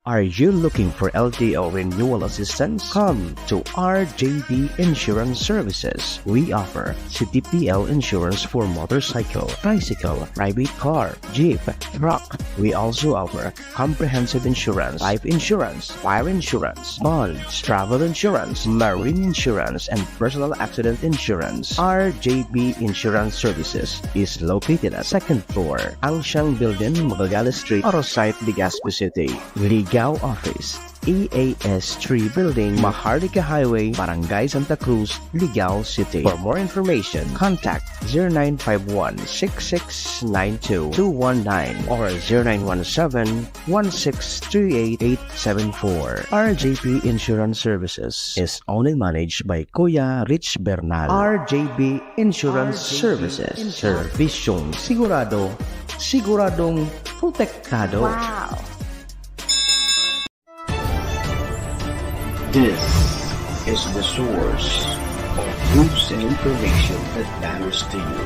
Are you looking for L T O renewal assistance? Come to R J D Insurance Services. We offer C T P L insurance for motorcycle, tricycle, private car, jeep, truck. We also offer comprehensive insurance, life insurance, fire insurance, bonds, travel insurance, marine insurance, and personal accident insurance. R J B Insurance Services is located at second floor, Angsiang Building, Magallanes Street, Arosite, Legazpi City. Ligao Office, E A S three Building, Maharlika Highway, Barangay Santa Cruz, Ligao City. For more information, contact zero nine five one, six six nine two, two one nine or zero nine one seven, one six three eight, eight seven four. R J P Insurance Services is owned and managed by Kuya Rich Bernal. R J P Insurance Services. Serbisyong sigurado, siguradong protektado. Wow! This is the source of news and information that matters to you.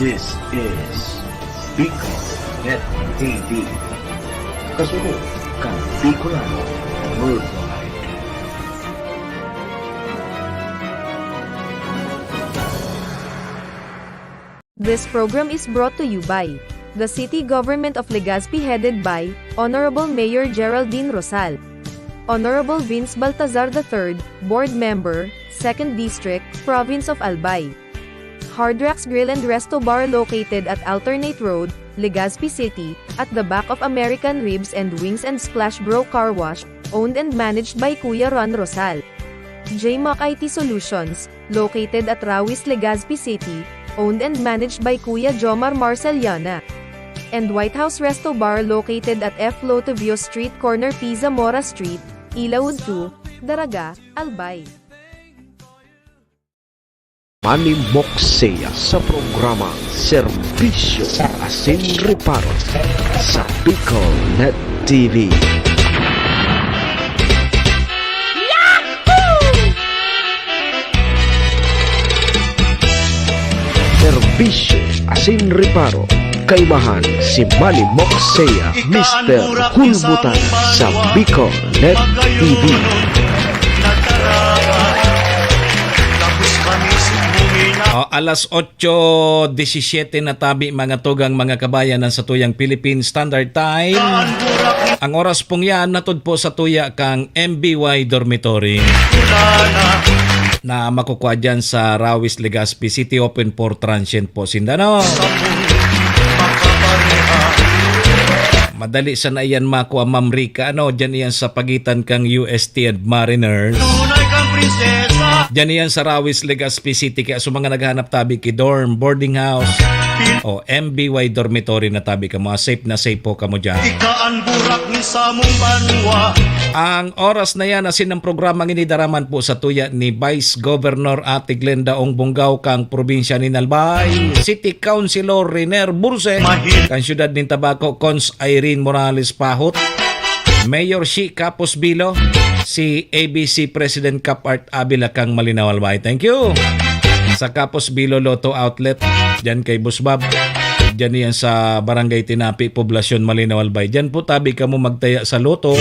This is Bicol Net T V. Kasunod kan Bicolano Worldwide. This program is brought to you by the City Government of Legazpi, headed by Honorable Mayor Geraldine Rosal, Honorable Vince Baltazar the third, Board Member, Second District, Province of Albay. Hard Rocks Grill and Resto Bar located at Alternate Road, Legazpi City, at the back of American Ribs and Wings and Splash Bro Car Wash, owned and managed by Kuya Ron Rosal. J Mac I T Solutions, located at Rawis, Legazpi City, owned and managed by Kuya Jomar Marceliana. And White House Resto Bar located at F Lotovio Street, corner P Zamora Street, Ilaud two, Daraga, Albay. Manny Moxea sa programang Serbisyo Asin Reparo sa Bicol Net T V. Serbisyo Asin Reparo, kaibahan si Manny Moxea, Mister Hulbutan sa Bicol Net T V. O, alas otso disisiete na tabi, mga tugang, mga kabayan, ang satuyang Philippine Standard Time. Ang oras pong yan, natod po sa tuya kang M B Y Dormitory na makukuha dyan sa Rawis, Legazpi City, open for transient po sinda, no? Madali sana iyan makua, Ma'am Rica, ano, dyan iyan sa pagitan kang U S T and Mariners. Dyan iyan sa Rawis, Legazpi City. Kaya sa mga naghahanap tabi ki dorm, boarding house, o M B Y dormitory na tabi kamo, safe na safe po kamo dyan. Ika an burak ni samong banwa. Ang oras na yan, asin ang programang ini daraman po sa tuya ni Vice Governor Ate Glenda Ong Bunggaw kang probinsya ni Albay, City Councilor Riner Burse kang siyudad nin Tabaco, Cons Irene Morales Pahot, Mayor Shi Capos Bilo, si A B C President Cap Art Avila kang Malinao, Albay. Thank you. Sa Capos Bilo Lotto Outlet, dyan kay Boss Bob. Dyan yan sa Barangay Tinapi, Poblacion, Malinao, Albay. Dyan po tabi kamo magtaya sa Lotto.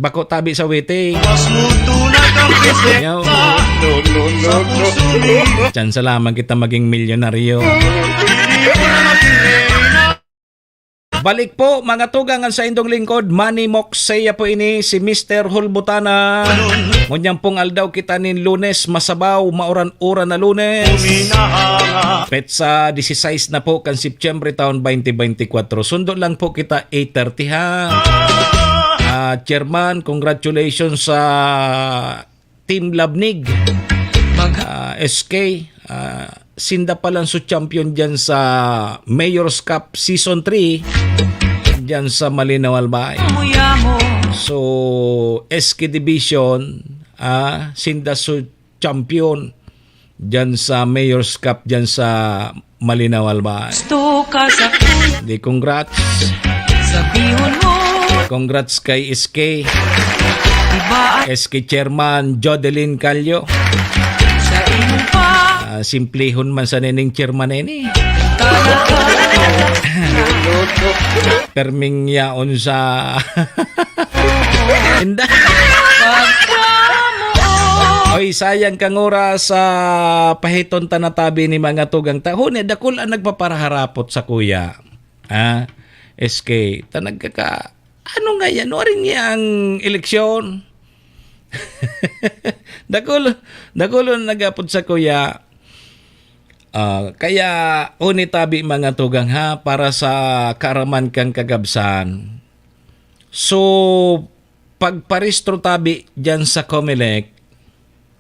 Bako tabi sa waiting. Yaw. Diyan sa lamang kita maging milyonaryo. Balik po, mga tugang, ang saindong lingkod, Manny Moxea po ini, si Mister Hulbutana. Ngunyan pong aldaw kita nin Lunes, masabaw, mauran-uran na Lunes. Petsa disisais na po kan Setyembre taon twenty twenty-four. Sundo lang po kita eight thirty, ha. Ah, Chairman, congratulations sa Team Labnig. Ah, S K, ah, sinda palan su champion dyan sa Mayor's Cup Season three dyan sa Malinao, Albay. So, S K Division, ah, sinda su champion dyan sa Mayor's Cup dyan sa Malinao, Albay. Gusto ka sa Di, congrats. Sabihon mo. Congrats kay S K. Diba? S K Chairman Jodeline Callo. Sa imo pa. Ah, simplihon man sa nining chairman ini. Perming yaon sa Inda. Oy, sayang kang oras sa pahiton ta natabi ni mga tugang ta. Huni, dakul ang nagpaparaharapot sa kuya. Ha? S K, ta nagkaka-, ano nga yan? Waring yang eleksyon? Dakul, dakul ang nagapod sa kuya. Ah, kaya, huni tabi mga tugang ha, para sa kaaraman kang kagabsan. So, pagparehistro tabi diyan sa Comelec,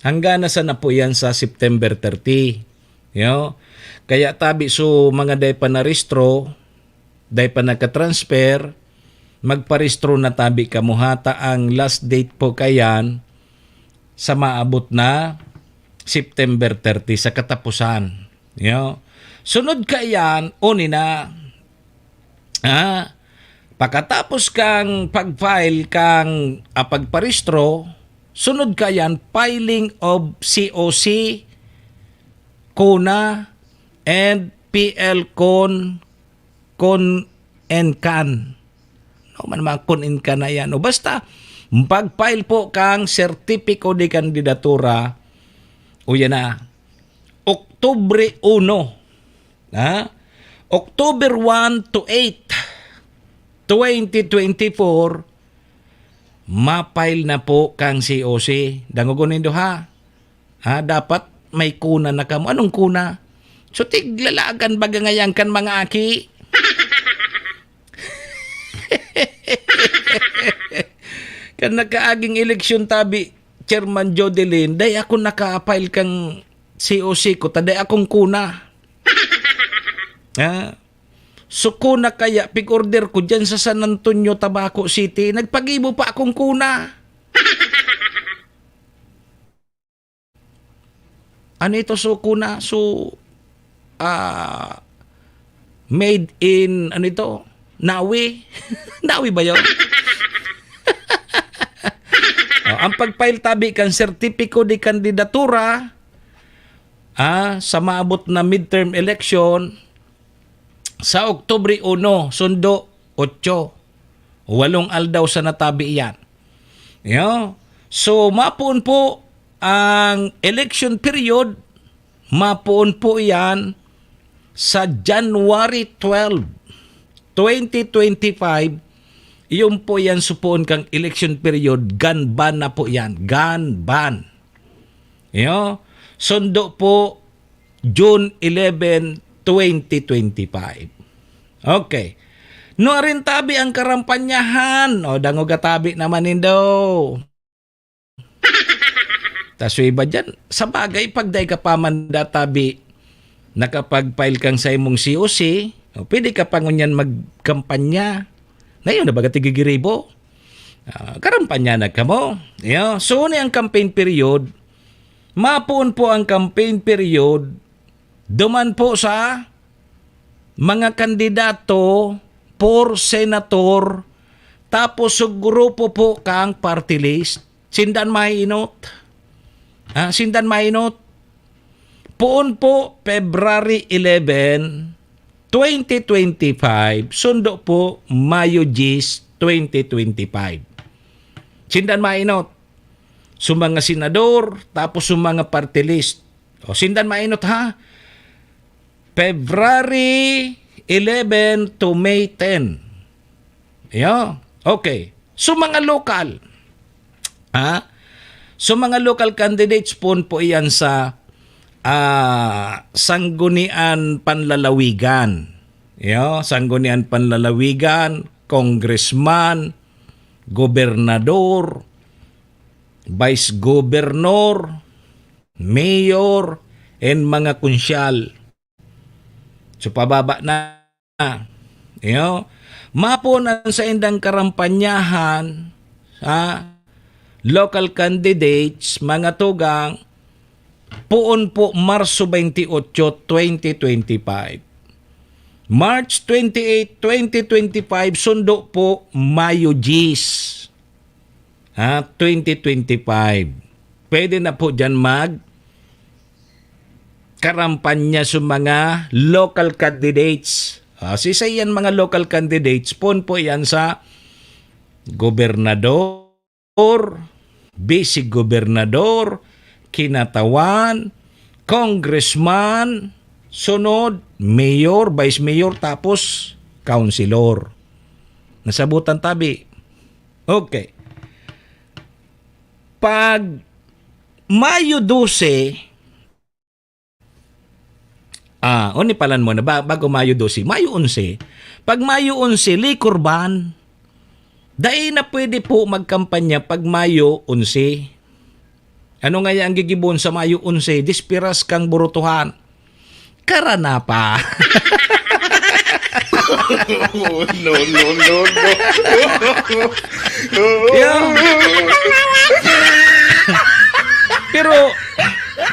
hangganan sana po yan sa September thirty. Yo? Kaya tabi, so, mga dai pa narehistro, dai pa nagka-transfer, magparehistro na tabi kamo ha, ta ang last date po kayan sa maabot na September thirty, sa katapusan. Yo? Sunod kaiyan, huni na, ah, pakatapos kang pag-file kang, ah, pagparehistro, sunod kaiyan, filing of C O C, CONA, and P L Con, Con and Can. No, man mga Con and Can na yan. O basta, pag-file po kang Sertipiko de Kandidatura, o yan na, Oktubre uno, ha? October one to eight, twenty twenty-four, ma-file na po kang C O C. Dangogon nindo, ha? Ha, dapat may kuna na kamo. Anong kuna? So, tiglalagan baga ngayan kan mga aki. Kan nakaaging eleksyon tabi, Chairman Jodelin, dai ako naka-file kang C O C ko, ta dai akong kuna. Ha? So, kuna kaya, pig-order ko dyan sa San Antonio, Tabaco City. Nagpagibo pa akong kuna. Ano ito? So, kuna, so, ah, made in, ano ito? Nawi? Nawi ba yun? Oh, ang pag-file tabi kan sertipiko de kandidatura, ah, sa maabot na midterm election, sa Oktubre uno, sundo, otso. Walong aldaw sa natabi iyan. Yo. So, mapoon po ang election period, mapoon po iyan sa January twelve, twenty twenty-five. Iyon po yan supoon kang election period, gun ban na po yan. Gun ban. Yo. Sundo po June eleven, twenty twenty-five. Okay. Nuarin tabi ang karampanyahan. O, dangog a tabi naman nindo. Tas yung iba dyan, sa bagay, pag dai ka pa man databi, nakapag-file kang sa imong C O C, o, pwede ka pa ngunyan magkampanya. Na yun, na baga tigigiribo. Ah, karampanyahan na kamo. Yo, so, ni ang campaign period, mapoon po ang campaign period, duman po sa mga kandidato for senator, tapos sa grupo po kang party list. Sindan mainot. Ah, sindan mainot. Poon po, February eleven, twenty twenty-five, sundo po, Mayo diyes, twenty twenty-five. Sindan mainot. Sa mga senador, tapos sa mga party list. O, sindan mainot, ha? February eleven to May ten. Yo, okay. So, mga lokal, ha? So, mga local candidates, pon po iyan sa, ah, Sanggunian Panlalawigan. Yo, Sanggunian Panlalawigan, congressman, gobernador, vice governor, mayor, and mga konsyal. So, pababa na. Yo, mapoon ang saindang karampanyahan, ha, local candidates, mga tugang, poon po Marso twenty-eight, twenty twenty-five. March twenty-eight, twenty twenty-five, sundo po Mayo diyes. Ha, twenty twenty-five. Pwede na po dyan mag karampanya sa mga local candidates. Ah, sisay yan mga local candidates? Pon po yan sa gobernador, vice-gobernador, kinatawan, congressman, sunod, mayor, vice mayor, tapos councilor. Nasabutan tabi. Okay. Pag Mayo dose, ah, o, ni palan mo na ba, bago Mayo dose, Mayo onse. Pag Mayo onse, liquor ban. Dai na pwede po magkampanya pag Mayo onse. Ano ngaya ang gigibon sa Mayo onse? Dispiras kang burutuhan. Karanapa. Oh, no, no, no, no. Yo. Pero,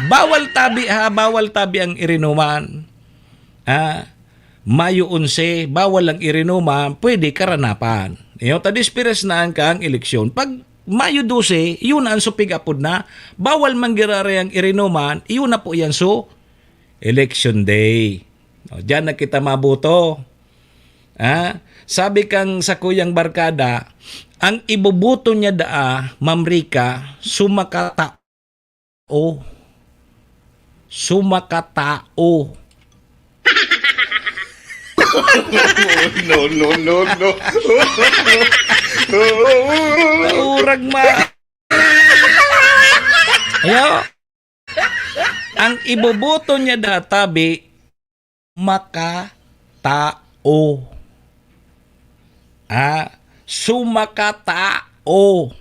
bawal tabi ha, bawal tabi ang irinuman. Ha? Mayo onse, bawal ang irinuman, pwede karanapan. Iyo, ta dispiras na ang kang eleksyon. Pag Mayo dose, yun ang supig apod na, bawal manggiraray ang irinuman, iyon na po yan so, election day. O, diyan na kita mabuto. Ha? Sabi kang sa kuyang barkada, ang ibubuto niya daa, Ma'am Rica, sumakatao. Sumakatao. No, no, no, no. Naurag ma. Ayo. Ang iboboto niya da tabi, makatao. Ah, sumakatao.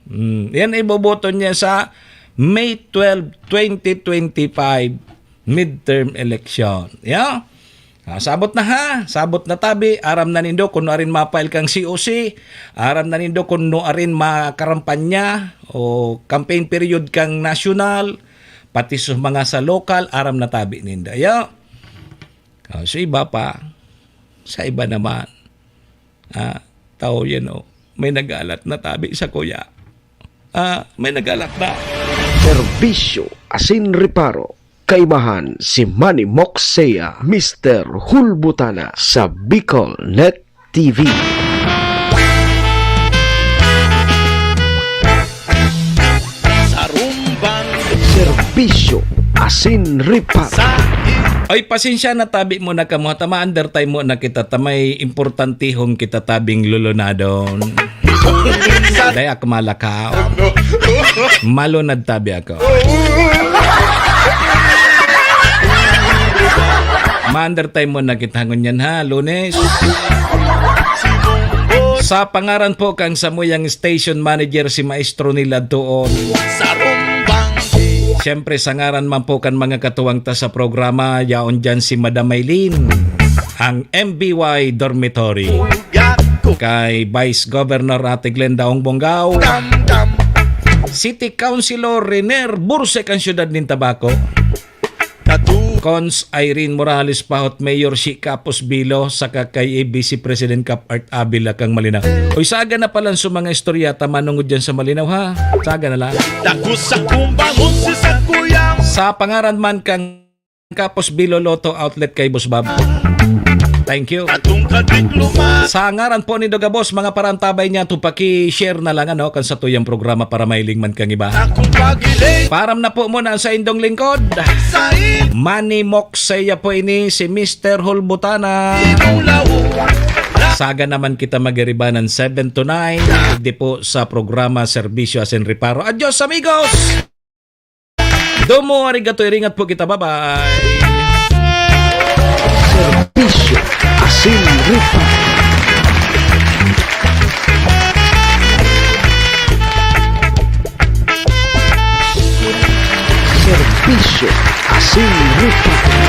Hmm, yan iboboto niya sa May twelve, twenty twenty-five midterm election. Ya? Ah, sabot na ha, sabot na tabi, aram na nindo kung nuarin ma-file kang C O C, aram na nindo kung nuarin makarampanya o campaign period kang nasyonal, pati sa mga sa lokal, aram na tabi ninda. Ya? Ah, sa iba pa, sa iba naman. Ah, tao yan, oh. May nag-alat na tabi sa kuya. Ah, may nag-alat na. Serbisyo asin reparo. Kaibahan si Manny Moxea, Mister Hulbutana sa Bicol Net T V. Sarumbang serbisyo asin reparo. Ay, pasensya na tabi mo na kamo, ta ma-undertime mo na kita, ta may importantihong kita tabing lulunadon. Dai ako malakaw. Malunad tabi ako. Ma-undertime mo na kita ngunyan ha, Lunes. Sa pangaran po kang samuyang station manager si Maestro Nila Doon. Siyempre, sa ngaran man po kan mga katuwang ta sa programa, yaon dyan si Madam Maylin, ang M B Y Dormitory. Kay Vice Governor Ate Glenda Ongbonggao, City Councilor Renier Bursek ang siyudad nin Tabaco. Cons Irene Morales Pahot, Mayor Shi Capos Bilo, saka kay Vice President Cap Art Abila kang Malinao. Uy, saga na palan sa mga istorya ta manungod dyan sa Malinao, ha? Saga na lang. Dako sa kumbangon si Sakuyang. Sa pangaran man kang Capos Bilo Lotto Outlet kay Boss Bob. Thank you. Atong kadikluma. Sa ngaran po ni Dogabos, mga parantabay niya, to paki-share na lang, ano, kan sa tuyang programa para mailing man kang iba. Akong pagiling. Param na po muna sa indong lingkod. Sa in- Manny Moxeya po ini, si Mister Hulbutana. Inulaw. Saga naman kita magiribanan seven to nine. Di po sa programa Serbisyo Asin Reparo. Adios, amigos! Domo, arigato, iringat po kita. Bye-bye. Serbisyo asin reparo. Serbisyo asin reparo.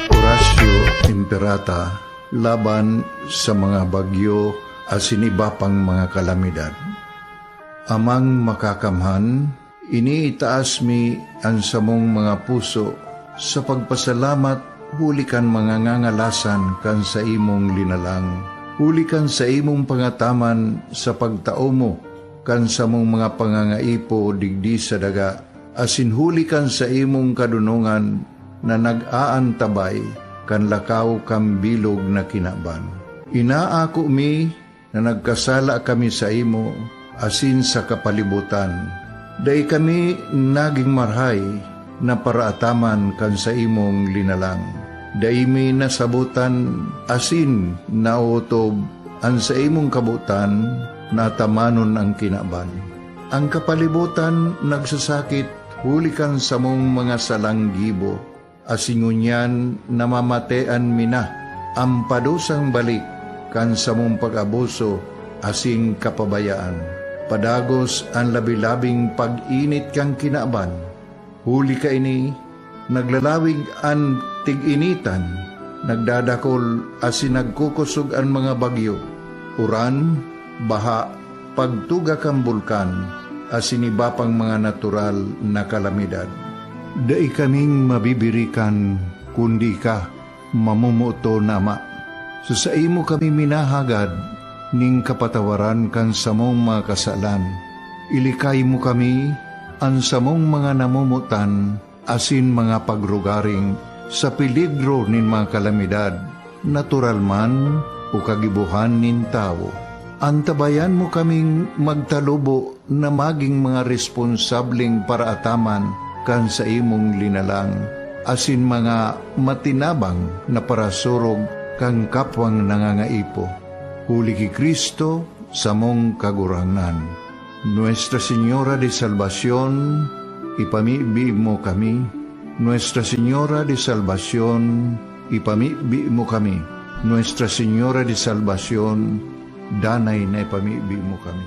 Horacio Imperata laban sa mga bagyo asin iba pang mga kalamidad. Amang Makakamhan, iniitaas mi an samong mga puso sa pagpasalamat huli kan mga ngangalasan kan saimong linalang, huli kan saimong pangataman sa pagtao mo kan samong mga pangangaipo digdi sa daga, asin huli kan saimong kadonongan na nag-aantabay kan lakaw kan bilog na kinaban. Inaako mi na nagkasala kami saimo asin sa kapalibotan. Dai kami nagin marahay na paraataman kan saimong linalang. Dai mi nasabotan asin naotob an saimong kabotan na atamanon an kinaban. An kapalibotan nagsasakit huli kan samong mga salang gibo, asin ngunyan namamatean mi na an padusang balik kan samong pag-abuso asin kapabayaan. Padagos an labi-labing pag-init kan kinaban. Huli kaini, naglalawig an tig-initan, nagdadakol asin nagkukosog an mga bagyo, uran, baha, pagtuga kan bulkan, asin iba pang mga natural na kalamidad. Dai kaming mabibirikan, kundi ika, mamomoton na Ama. Sa saimo kami minahagad nin kapatawaran kan samong mga kasalan. Ilikay mo kami, an samong mga namomotan, asin mga pagrugaring sa peligro nin mga kalamidad, natural man o kagibohan nin tawo. Antabayan mo kaming magtalubo na magin mga responsableng paraataman kan saimong linalang, asin mga matinabang na parasurog kan kapwang nangangaipo. Huli ki Cristo, samong Kagurangnan. Nuestra Señora de Salvacion, ipamibi mo kami. Nuestra Señora de Salvacion, ipamibi mo kami. Nuestra Señora de Salvacion, danay na ipamibi mo kami.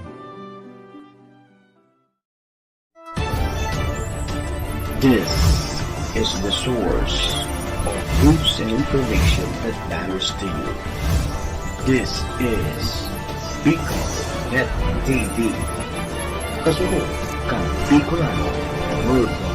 This is the source of news and information that matters to you. This is Bicol Net T V. Kasunod kan Bicolano Worldwide.